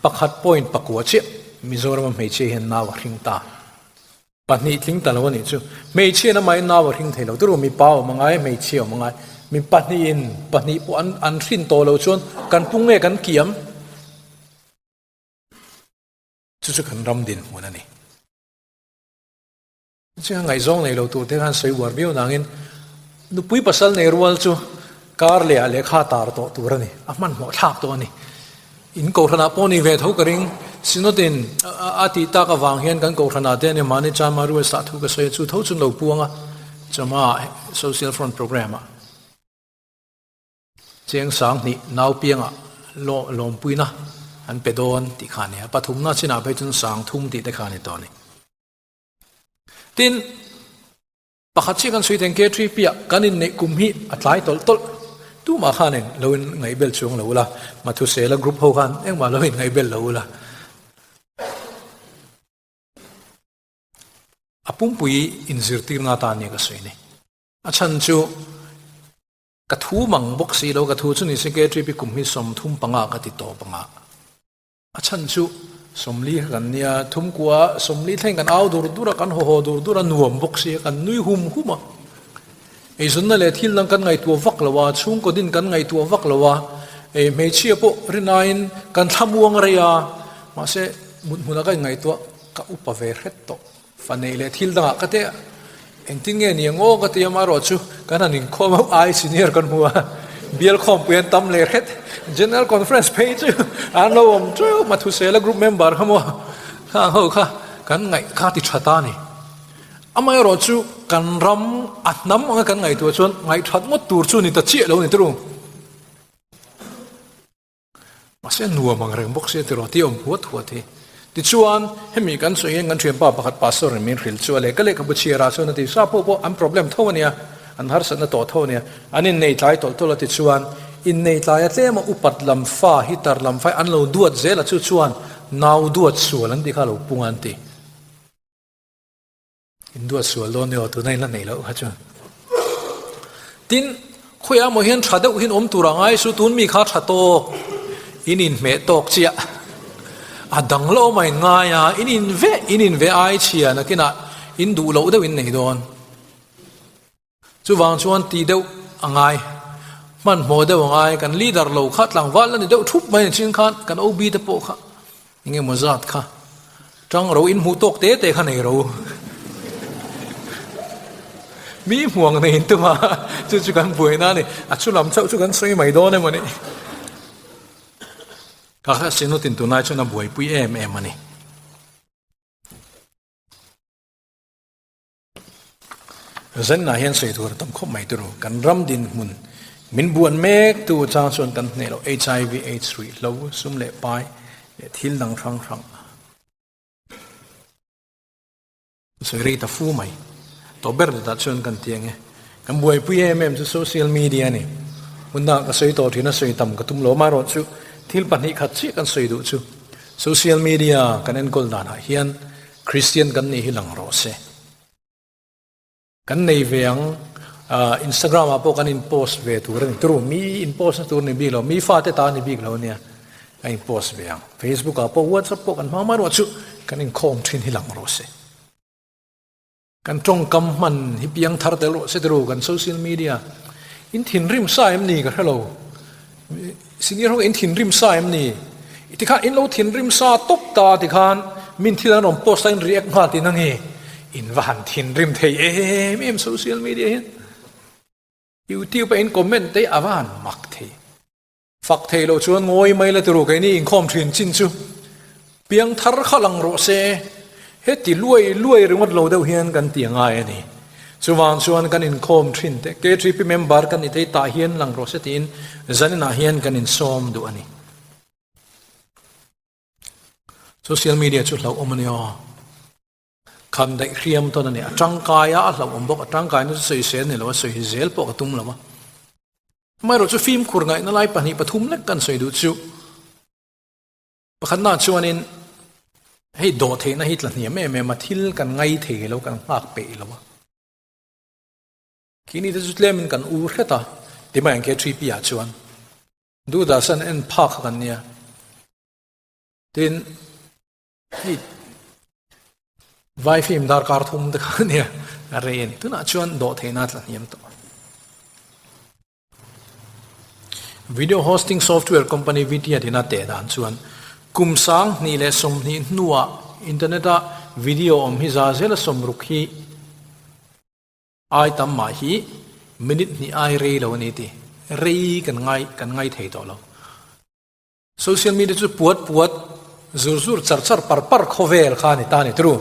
1.9 chiah Mizorama hmeichhia hian nau a hring ta. Pahnih tling ta lo a nih chu. Hmeichhia in amahin nau a hring thei lo. Turu mipa awm a ngai, hmeichhia awm a ngai. Mi pahnihin pahnih pawh an an hrin tawh lo chuan kan pung nge kan kiam? Chu chu kan ram dinhmun a ni. Chuan ngaihzawng nei lo tur te khan sawi uar viau nangin nupui pasal nei rual chu kar leh ah lehkha tar tawh tur a ni. A hmanhmawh thlak tawh a ni. In kohhranah pawh ni ve tho ka ring. Synod-in a tih tak avang hian kan kohhranah te ania mahni Chama Rules-ah thu ka sawi a, chu tho chu an lo puang a, Chama Social Front Programme-ah cheng 2000 naupiangah lawmpuina an pe dawn tih kha a ni a, pathumna chinah phei chuan 3000 tih te kha a ni tawh a ni. Tin. Pakhat chiah kan sawi thei K3P ah kan inneih kum hi a tlai tawlh tawlh. Tumah khan in lo in ngaihbel chuang lo ula, Mathusela group ho khan engmah lo in ngaihbel lo ula. A pumpui inzirtirna atan nia ka sawi ni. A chhan chu ka thu mang bawk si lo, ka thu chu ni se K3P kum hi 35 ka ti tawp anga. A chhan chu 40 kha kan nia, thumkua 40 thleng kan au dur dur a, kan haw haw dur dur a, nuam bawk sia, kan nui hum hum a. Eizawnna leh thil dang kan ngaihtuah vak lo a, chhungkaw din kan ngaihtuah vak lo a, ei hmeichhia pawh rinaiin kan thlamuang rei a, mahse mut hmunah ka inngaihtuah ka upa ve hret tawh. Fa neih leh thil dangah ka teh a, engtin nge ni ang aw ka ti a, amaherawh chu kan han inkhawm a, ai senior kan hmu a, bial khawmpui an tam leh hret, General Conference phei chu an lo awm teuh, Mathusela group member kha maw khang ho kha kan ngaih kha ti tha ta a ni. Amaherawh chu kan ram a hnam anga kan ngaihtuah chuan ngaihthat ngawt tur chu ni ta chiah lo ni turu. Mahse nuam ang reng bawk sia tiraw tih a awm huat huat hi. Tichuan, hemi kan sawi hian kan thianpa pakhat pastor in min hrilh chu a lehkha lehkhabu chhiarah chuan a ti, Sa pawh pawh an problem tho a nia, an harsatna tawh tho a nia, an innei tlai tawlh tawlh a ti chuan, innei tlaia tlema upat lam fa hi tar lam fa hi an lo duat zel a chu chuan nau duat sual an tih kha a lo pung a an ti. In duat sual dawn emaw tuna in la neih loh kha chuan. Tin, khawiah emaw hian tha deuh hian awm tur a ngai su, tun mi kha tha tawk, in inhmeh tawk chiah. A dang lo awm a in ngai a, in in veh, in in veh ai chhia nakinah in duh loh deuh in nei dawn. Chuvang chuan ti deuh a ngai, hmanhmawh deuh a ngai, kan leader lo kha tlangval a ni deuh thup mai chin khan kan OB te pawh kha eng emaw zat kha tang ro in hmuh tawk te te kha nei ro. Mi hmuang nei in tuma chu chu kan buaina a ni, a chu lam chauh chu kan sawi mai dawn emaw ni. Kha kha Synod-in tunlai chuan a buaipui em em a ni. Zenna hian sawi tur a tam khawp mai turu. Kan ram dinhmun min buan mek tu chang chuan kan hneh loh HIV AIDS ruihhlo sum leh pai leh thil dang hrang hrang sawi rei ta fu mai. Tawh ber dah chuan kan ti ang e. Kan buaipui em em chu social media a ni. Hmun dangah ka sawi tawh thin a sawi tam ka tum lo amaherawhchu thil pahnih khat chiah kan sawi duh chu social media kan enkawl danah hian Kristian kan nih hi lang rawh se. Kan nei ve ang, Instagram ah pawh kan in post ve tur a ni. Turu, mi in post na tur ni bik lo, mi fate ta ni bik lo ania, kan in post ve ang. Facebook ah pawh, WhatsApp pawh kan hmang mai rawh chu, kan inkhawm thin hi lang rawh se. Kan tawngkam hman hi piang thar tel rawh se tiru kan social media in thinrim sa em ni ka hre lo. Senior ho in thinrim sa em ni? Tikhan in lo thinrim sa tawp ta tikhan min thil an rawn post a in react nghal tihna nge? In va han thinrim thei em em social media hian. Youtube a in comment te a va han mak thei. Fak thei loh chuan ngawi mai la tiru keini inkhawm thin chin chu piang thar kha lang rawh se, heti luai luai ringawt lo deuh hian kan ti angai a ni. Chuvang chuan kan inkhawm thin te KTP member kan ni thei tah hian lang rawh se tiin zaninah hian kan insawm duh a ni. Social media chu hlauhawm a ni aw. Khan daih hriam tawn a ni. A tangkai a, a hlauhawm bawk. A tangkaina chu sawisel ni lo a, sawi zel pawh ka tum lo a. Amaherawhchu fimkhur ngaihna lai pahnih pathum lek kan sawi duh chu pakhatna chuanin hei dawh theihna hi tla hniam em em a, thil kan ngai thei lo, kan nghak peih lo a. Khini te chu tlemin kan u hret a, ti mai ang KTP ah chuan Doordarshan en phak kha kan nia. Tin, Hei vai film darkar thum te kha nia a rei a ni. Tunah chuan dawh theihna tla hniam tawh. Video hosting software company Vidya tina teh dan chuan kum 2020 hnuah internet-a video awm hi za zela 60 hi ai tam mah hi minute hnih ai rei lo a ni ti. Rei kan ngai kan ngai thei tawh lo. Social media chu puat puat, zur zur, char char, par par khawvel kha a ni ta a ni tru.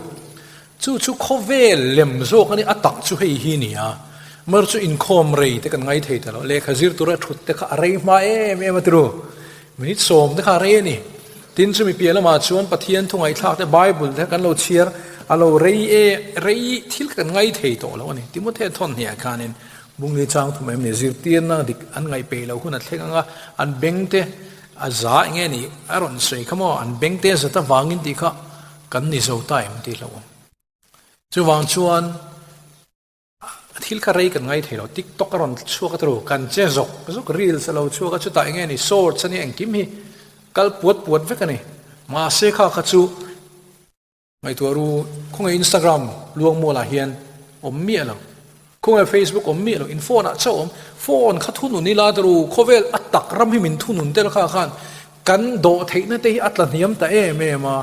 Chu chu khawvel lem zawk a ni, a tak chu hei hi ni a. Mar chu inkhawm rei te kan ngai thei ta lo, lehkha zir tura thut te kha a rei hma em em a tru. Minute sawm te kha a rei a ni. Tin chumi piah lamah chuan Pathian thu ngaihthlak te, Bible te kan lo chhiar a lo rei e, rei thil kan ngai thei tawh lo a ni. Timothea thawn hniah khanin Bungli chang thum em ni? Zirtirna dik an ngaihpeih loh hun a thleng ang a, an bengte a za eng nge ni a rawn sawi kha maw? An bengte a zat avangin tih kha kan ni zo ta em tih hlauhawm. Chuvang chuan thil kha rei kan ngai thei lo, TikTok a rawn chhuak a turu, kan che zawk zawk, reels a lo chhuak a, chutah eng nge ni shorts a nia engkim hi kal puat puat vek a ni. Mahse kha kha chu Ngaihtuah ru, khawnge Instagram luangmualah hian awm miah lo, khawnge Facebook awm miah lo, in phone ah chauh awm, phone kha thunun ila ta ru, khawvel a tak ram hi min thunun tel kha khan kan dawh theihna te hi a tla hniam ta em em a,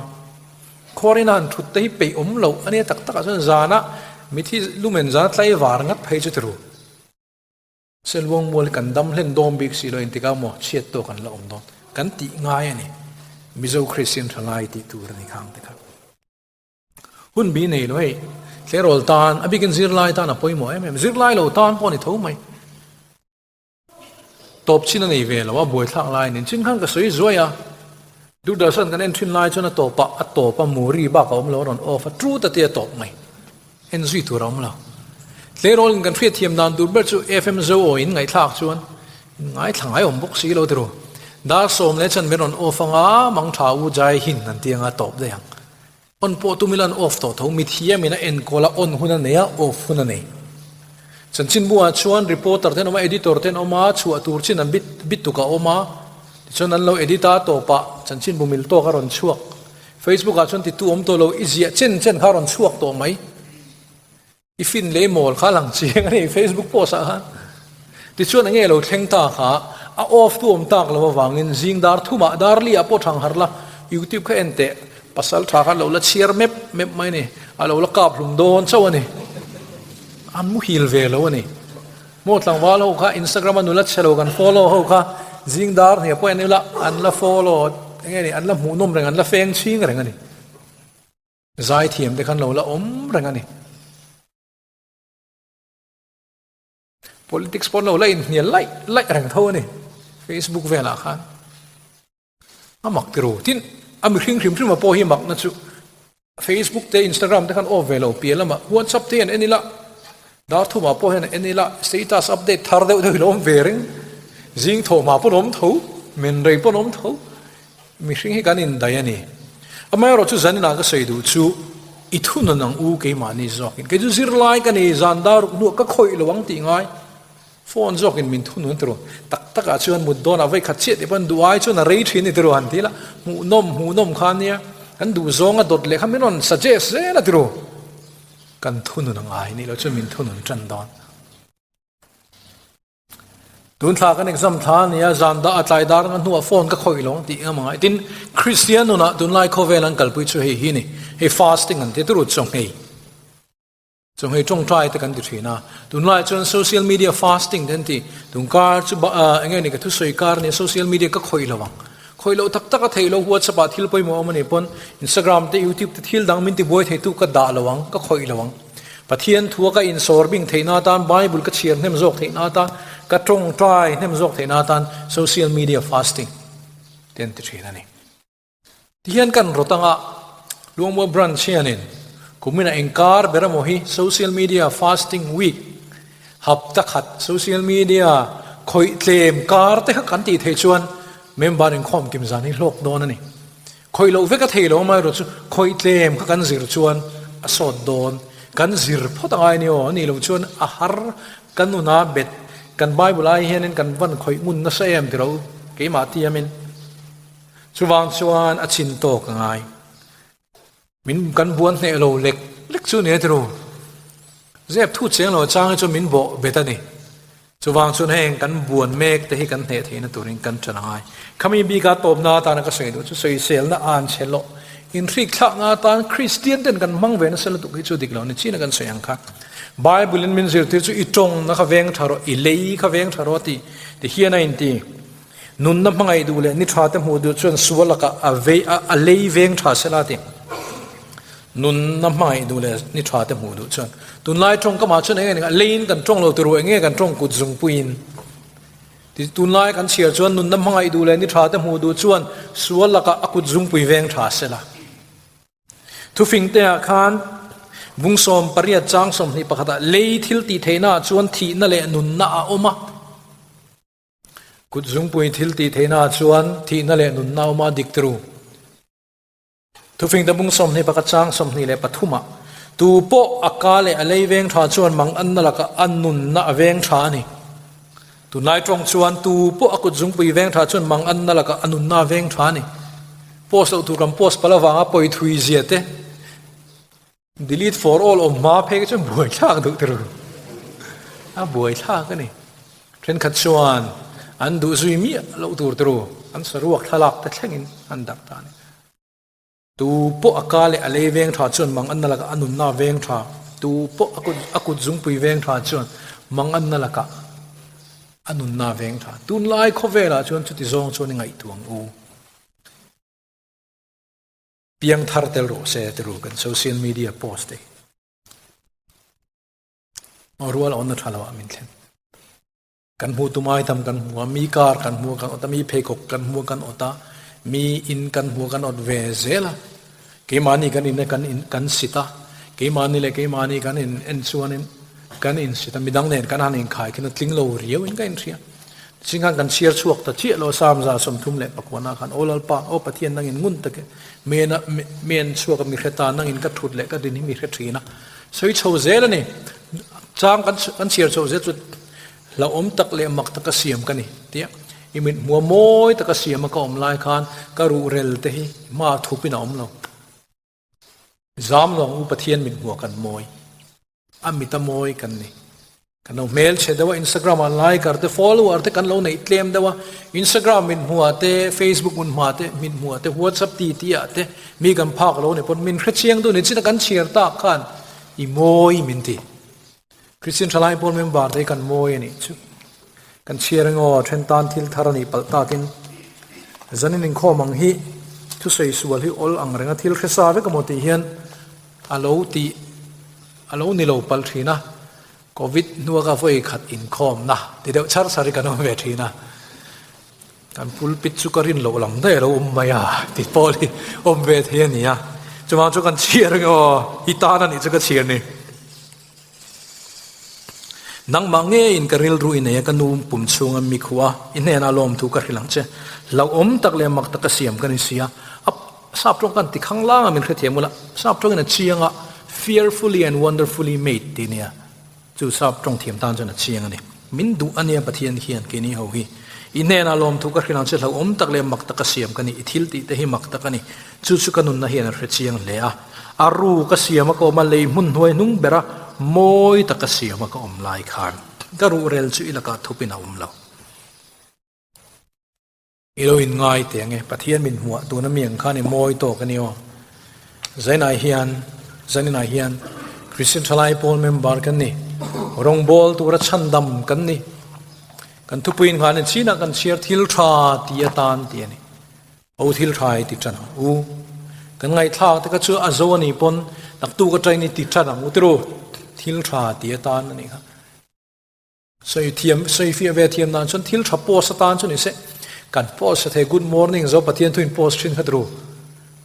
khuarina han thut te hi peih awm loh a nia tak takah chuan zana mithi lumen zana tlaivar ngat phei chu ti ru. Selwangmual kan dam hlen dawm bik si lo engtikah maw chhiat tawk an la awm dawn kan tih ngai a ni. Mizo Kristian tha lai tih tur a ni khang te kha. Hun bi nei lo hei tleirawl tan a bikin zirlai tan a pawimawh em em zirlai lo tan pawh a ni tho mai. Tawp chin a nei ve lo a buaithlak lai a ni. Chin khan ka sawi zuai a Doordarshan kan en thin lai chuan a tawpah a tawp a muri bak a awm lo a rawn off a trut a tia tawp mai. En zui tur a awm lo. Tleirawl in kan hriatthiam dan tur ber chu FM Zo aw in ngaihthlak chuan in ngaithla ngai awm bawk si lo tiru. Dar sawm leh chan min rawn off anga mang tha u jai hin an ti anga tawp daih ang. On pawh tum ila an off tawh tho. Mithiam in a enkawl a on hun a nei a off hun a nei. Chanchinbu ah chuan reporter te an awm a editor te an awm a chhuah tur chin an bit bit tuk a awm a tichuan an lo edit a tawpah chanchinbu mil tawk a rawn chhuak. Facebook ah chuan titu awm tawh lo, i ziah chen chen kha a rawn chhuak tawh mai. I fin leh i mawl kha a lang chiang a ni Facebook post ah khan. Tichuan enge lo thleng ta kha, a off tu awm tak lo avangin zing dar thumah dar li ah pawh thang harh la, YouTube kha en teh, pasal tha kha lo la chhiar mep mep mai a ni, a lo la kap hlum dawn chauh a ni. An muhil ve lo a ni. Maw tlangval ho kha Instagram a nula chhe lo kan follow ho kha zing dar hniah pawh en ila an la follow enge ni an la hmuhnawm reng an la feng chhing reng a ni. Zaithiam te khan lo la awm reng a ni. Politics pawh lo la inhnial laih laih reng tho a ni Facebook velah khan. A mak ti ru. Tin, a mihring hrim hrim a pawh hi makna chu Facebook te Instagram te khan off ve lo piah lamah WhatsApp te hian en ila dar thumah pawh hian en ila status update thar deuh deuh ilo awm ve reng. Zing thawhmah pawn awm tho, men rei pawn awm tho. Mihring hi kan indaih a ni. Amaherawh chu zaninah ka sawi duh chu i thunun ang u keimahni zawkin. Kei chu zirlai ka ni, zan dar ruk hnuah ka khawih lo ang tih ngai. Phone zawkin min thunun a tiru. Tak takah chuan mut dawnah vawi khat chiah tih pawn duh ai chuan a rei thin a ni tiru han ti la. Hmuhnawm hmuhnawm kha ania. Kan duh zawnga dawt leh kha min rawn suggest zel a tiru. Kan thunun a ngai nih loh chuan min thunun tan dawn. Tun thla kan exam thla a nia, zan dah a tlai dar anga hnuah phone ka khawih lawng tih ngam angai. Tin, Kristian nunah tunlai khawvel an kalpui chu hei hi ni, hei fasting an ti turu chawnghei. Chawnghei tawngtai te kan ti thin a, tunlai chuan social media fasting te an ti. Tun kar chu eng nge ni ka thusawi kar nia social media ka khawih lo ang. Khawih loh tak tak a theih loh WhatsApp ah thil pawimawh awm a nih pawn Instagram te YouTube te thil dang min tibuai theitu ka dah lo ang, ka khawih lo ang. Pathian thua ka insawr bing theihna atan, Bible ka chhiar hnem zawk theihna atan, ka tawngtai hnem zawk theihna atan social media fasting te an ti thin a ni. Tihian kan rawt anga Luangmual Branch hianin kumina engkar ber emaw hi social media fasting week hapta khat social media khawih tlem kar te kha kan tih theih chuan member inkhawm kim zan hi hlawk dawn a ni. Khawih loh vek a thei lo amaherawh chu khawih tlem kha kan zir chuan a sawt dawn. Kan zir phawt a ngai ni aw, a nih loh chuan a har kan nuna bet kan Bible ai hianin kan van khawih ngun nasa em ti ro keimah tiamin. Chuvang chuan a chin tawk a ngai. Min kan buan hneh lo lek lek chu nia ti ru. Zep thu cheng lo chang hi chu min bawh bet a ni. Chuvang chuan heng kan buan mek te hi kan hneh theihna turin kan ṭan a ngai. Khami bika tawpna atana ka sawi duh chu sawiselna an chhe loh. Inhrikthlakna atan Kristian ten kan hmang ve nasa lutuk hi chu dik lo ni chin a kan sawi ang kha. Bible in min zirtir chu i tawngna kha veng tha rawh, i lei kha veng tha rawh a ti. Ti hian a inti. Nunna hmangaih duh leh ni tha te hmuh duh chuan sual lakah a vei a, a lei veng tha sela a ti. Nunna hmangaih duh leh ni tha te hmuh duh chuan tunlai tawngkamah chuan eng nge a leiin kan tawng lo tur eng nge kan tawng kut zungpuiin ti tunlai kan chhiar chuan nunna hmangaih duh leh ni tha te hmuh duh chuan sual lakah a kut zungpui veng tha sela. Thufing te ah khan bung 18 chang 21 ah lei thil tih theihna ah chuan thihna leh nunna a awm a. Kut zungpui thil tih theihna ah chuan thihna leh nunna a awm a dik tru. Thufing tabung 21 chang 23 ah, Tu pawh a ka leh a lei veng tha chuan mang anna lakah a nunna a veng tha a ni. Tunlai tawng chuan tu pawh a kut zungpui veng tha chuan mang anna lakah a nunna a veng tha a ni. Post loh tur kan post palh avanga pawi thui zia te delete for all awm hma phei kha chuan buaithlak duh tur a buaithlak a ni. Thenkhat chuan an duh zui miah loh tur tur an saruak thlalak te thlengin an darh ta a ni. Tu pawh a ka leh a lei veng tha chuan mang anna lakah a nunna veng tha, tu pawh a kut a kut zungpui veng tha chuan mang anna lakah a nunna veng tha. Tunlai khawvelah chuan chuti zawng chuan i ngaihtuah ang u. Piang thar tel rawh se ti ru kan social media post te hi. Rual a awmna tha lo ah min thlen. Kan hmuh tum ai tam kan hmu a, mi car kan hmu a kan awt a, mi pheikhawk kan hmu a kan awt a, mi in kan hmu a kan awt ve zel a. Keimahni kan in kan in kan sit a, keimahni leh keimahni kan in en chuanin kan in sit a, midang nen kan han inkhai khin a tling lo riau in ka inhria. Tichin khan kan chhiar chhuak ta chiah lo Psalm 134 ah khan Aw Lalpa, Aw Pathian nangin ngun takin men a men chhuak a mi hre ta, nangin ka thut leh ka din hi mi hre thin a. Sawi chho zel a ni. Chang kan kan chhiar chho zel chu hlauhawm tak leh mak taka siam ka ni tia i mit hmuha mawi taka siama ka awm lai khan ka ruhrel te hi hma thupin a awm lo. Zam lo ang u Pathian mit hmuha kan mawi. A mita mawi kan ni. Kan lo hmel chhe deuh a Instagram ah liker te follower te kan lo neih tlem deuh a Instagram mit hmuhah te Facebook hmun hma te mit hmuhah te WhatsApp ti ti ah te mi kan phak lo ni pawn min hrechiang duh ni chin a kan chhiar tak khan i mawi min ti. Christian thalai pawl member te hi kan mawi a nih chu. Kan chhiar eng aw then tan thil thar a nih palh takin zanin inkhawm ang hi thusawi sual hi awl ang renga thil hresa vek emaw tih hian a lo tih a lo ni lo palh thin a, Covid hnua ka vawi khat inkhawmna ti deuh char char hi kan awm ve thin a, kan pulpit chu ka rin loh lam daih a lo awm mai a ti pawl hi awm ve thei a ni a, chuvang chu kan chhiar ang aw i tan a nih chu ka chhiar ni. Nangmah ngeiin ka rilru i nei a, ka nu pum chhunga mi khuh a, i hnenah lawmthu ka hrilh ang che. Hlauhawm tak leh mak taka siam ka ni si a, a sap tawng kan ti khang lang a min hrethiam ula, sap tawngin a chiang a, fearfully and wonderfully made tih nia, chu sap tawng thiam tan chuan a chiang a ni. Min duh a nia Pathian hian keini ho hi. I hnenah lawmthu ka hrilh ang che hlauhawm tak leh mak taka siam ka ni. I thil tih te hi mak tak a ni. Chu chu ka nunna hian a hre chiang hle a. A ru ka siam a ka awm a, lei hmun hnuai hnung bera mawi taka siam a ka awm lai khan ka ruhrel chu i lakah thupin a awm lo. I lo inngai teh ang e, Pathian min hmuah tuna mi ang khan i mawi tawk a ni aw. Zainah hian, zaninah hian Kristian Thalai Pawl member kan ni, rawngbawl tura chhandam kan ni. Kan thupui innghanin chinah kan chhiar thil tha ti atan tih a ni. Ho thil tha i ti tan ang u. Kan ngaihthlak te kha chu a zo a nih pawn naktuk atangin i ti tan ang u tiru. Thil tha ti atan a nih kha. Sawi thiam, sawi fiah ve thiam dan chuan thil tha post atan chu ni se. Kan post a thei good morning zo Pathian thuin post thin kha tiru.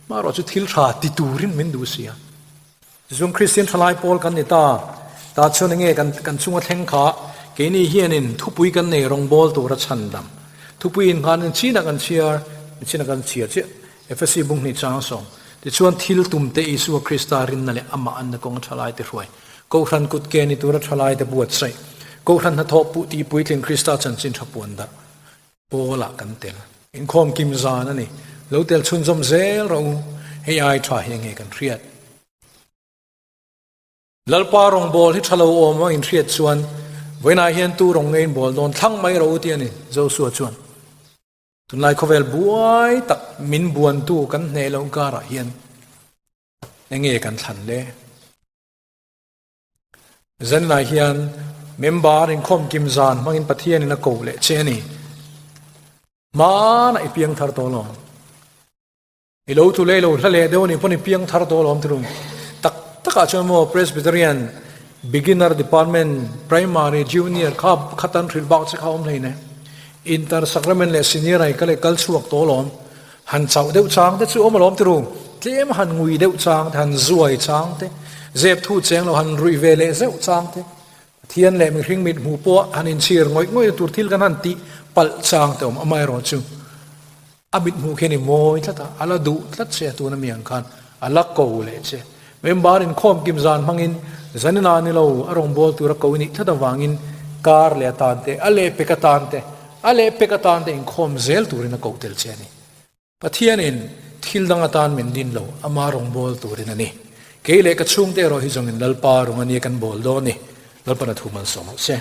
Marawh chu thil tha ti turin min duh si a. Tichuan Kristian thalai pawl kan ni ta. Tah chuan enge kan kan chunga thleng kha keini hianin thupui kan nei rawngbawl tura chhandam. Thupui innghanin chinah kan chhiar, chinah kan chhiar chiah. Efesi bunghnih chang sawm. Tichuan thil tumte Isua Krista rinna leh amah anna kawnga thalaite hruai. Kohhran kut ke ni tura thalaite buatsaih. Kohhran hnathawh puh tih puitling Krista chanchin tha puan darh. Pawlah kan tel. Inkhawm kim zan a ni. Lo tel chhunzawm zel rawh u. Hei ai tha hi enge kan hriat. Lalpa rawngbawl hi tha lo awm a inhriat chuan vawiinah hian tu rawng nge inbawl dawn thlang mai rawh u tih a ni, Joshua chuan. Tunlai khawvel buai tak min buantu kan hneh loh karah hian enge kan thlan le? Zanlai hian member inkhawm kim zan hmangin Pathianin a ko leh che a ni. Hmanah i piang thar tawh lo. I lo tu leh i lo hla leh deuh a nih pawn i piang thar tawh alawm tirung. Tak takah chuan maw Presbyterian Beginner Department Primary Junior kha khatan hrilh bak che kha awm hlei ne. Inter Sacrament leh Senior ai ka leh kal chhuak tawh alawm. Han chauh deuh chang te chu awm alawm tirung. Tlem han ngui deuh chang te, han zuai chang te, zep thu cheng lo han ruih ve leh zeuh chang te, Pathian leh mihring mit hmuh pawh han inchhir ngawih ngawih na tur thil kan han tih palh chang te awm amaherawhchu. A mit hmuh khian i mawi tlat a, a la duh tlat che a tuna mi ang khan a la ko leh che. Member inkhawm kim zan hmangin zanin ah ni lo a rawngbâwl tura ko i nih tlat avangin kar leh atan te, a lehpek atan te, a lehpek atan te inkhawm zel turin a koh tel che a ni. Pathianin thil dang atan min din lo, ama rawngbâwl turin a ni. Kei leh ka chhungte erawh hi zawngin Lalpa rawng a nia kan bâwl dawn ni. Lalpan a thu malsawm rawh se.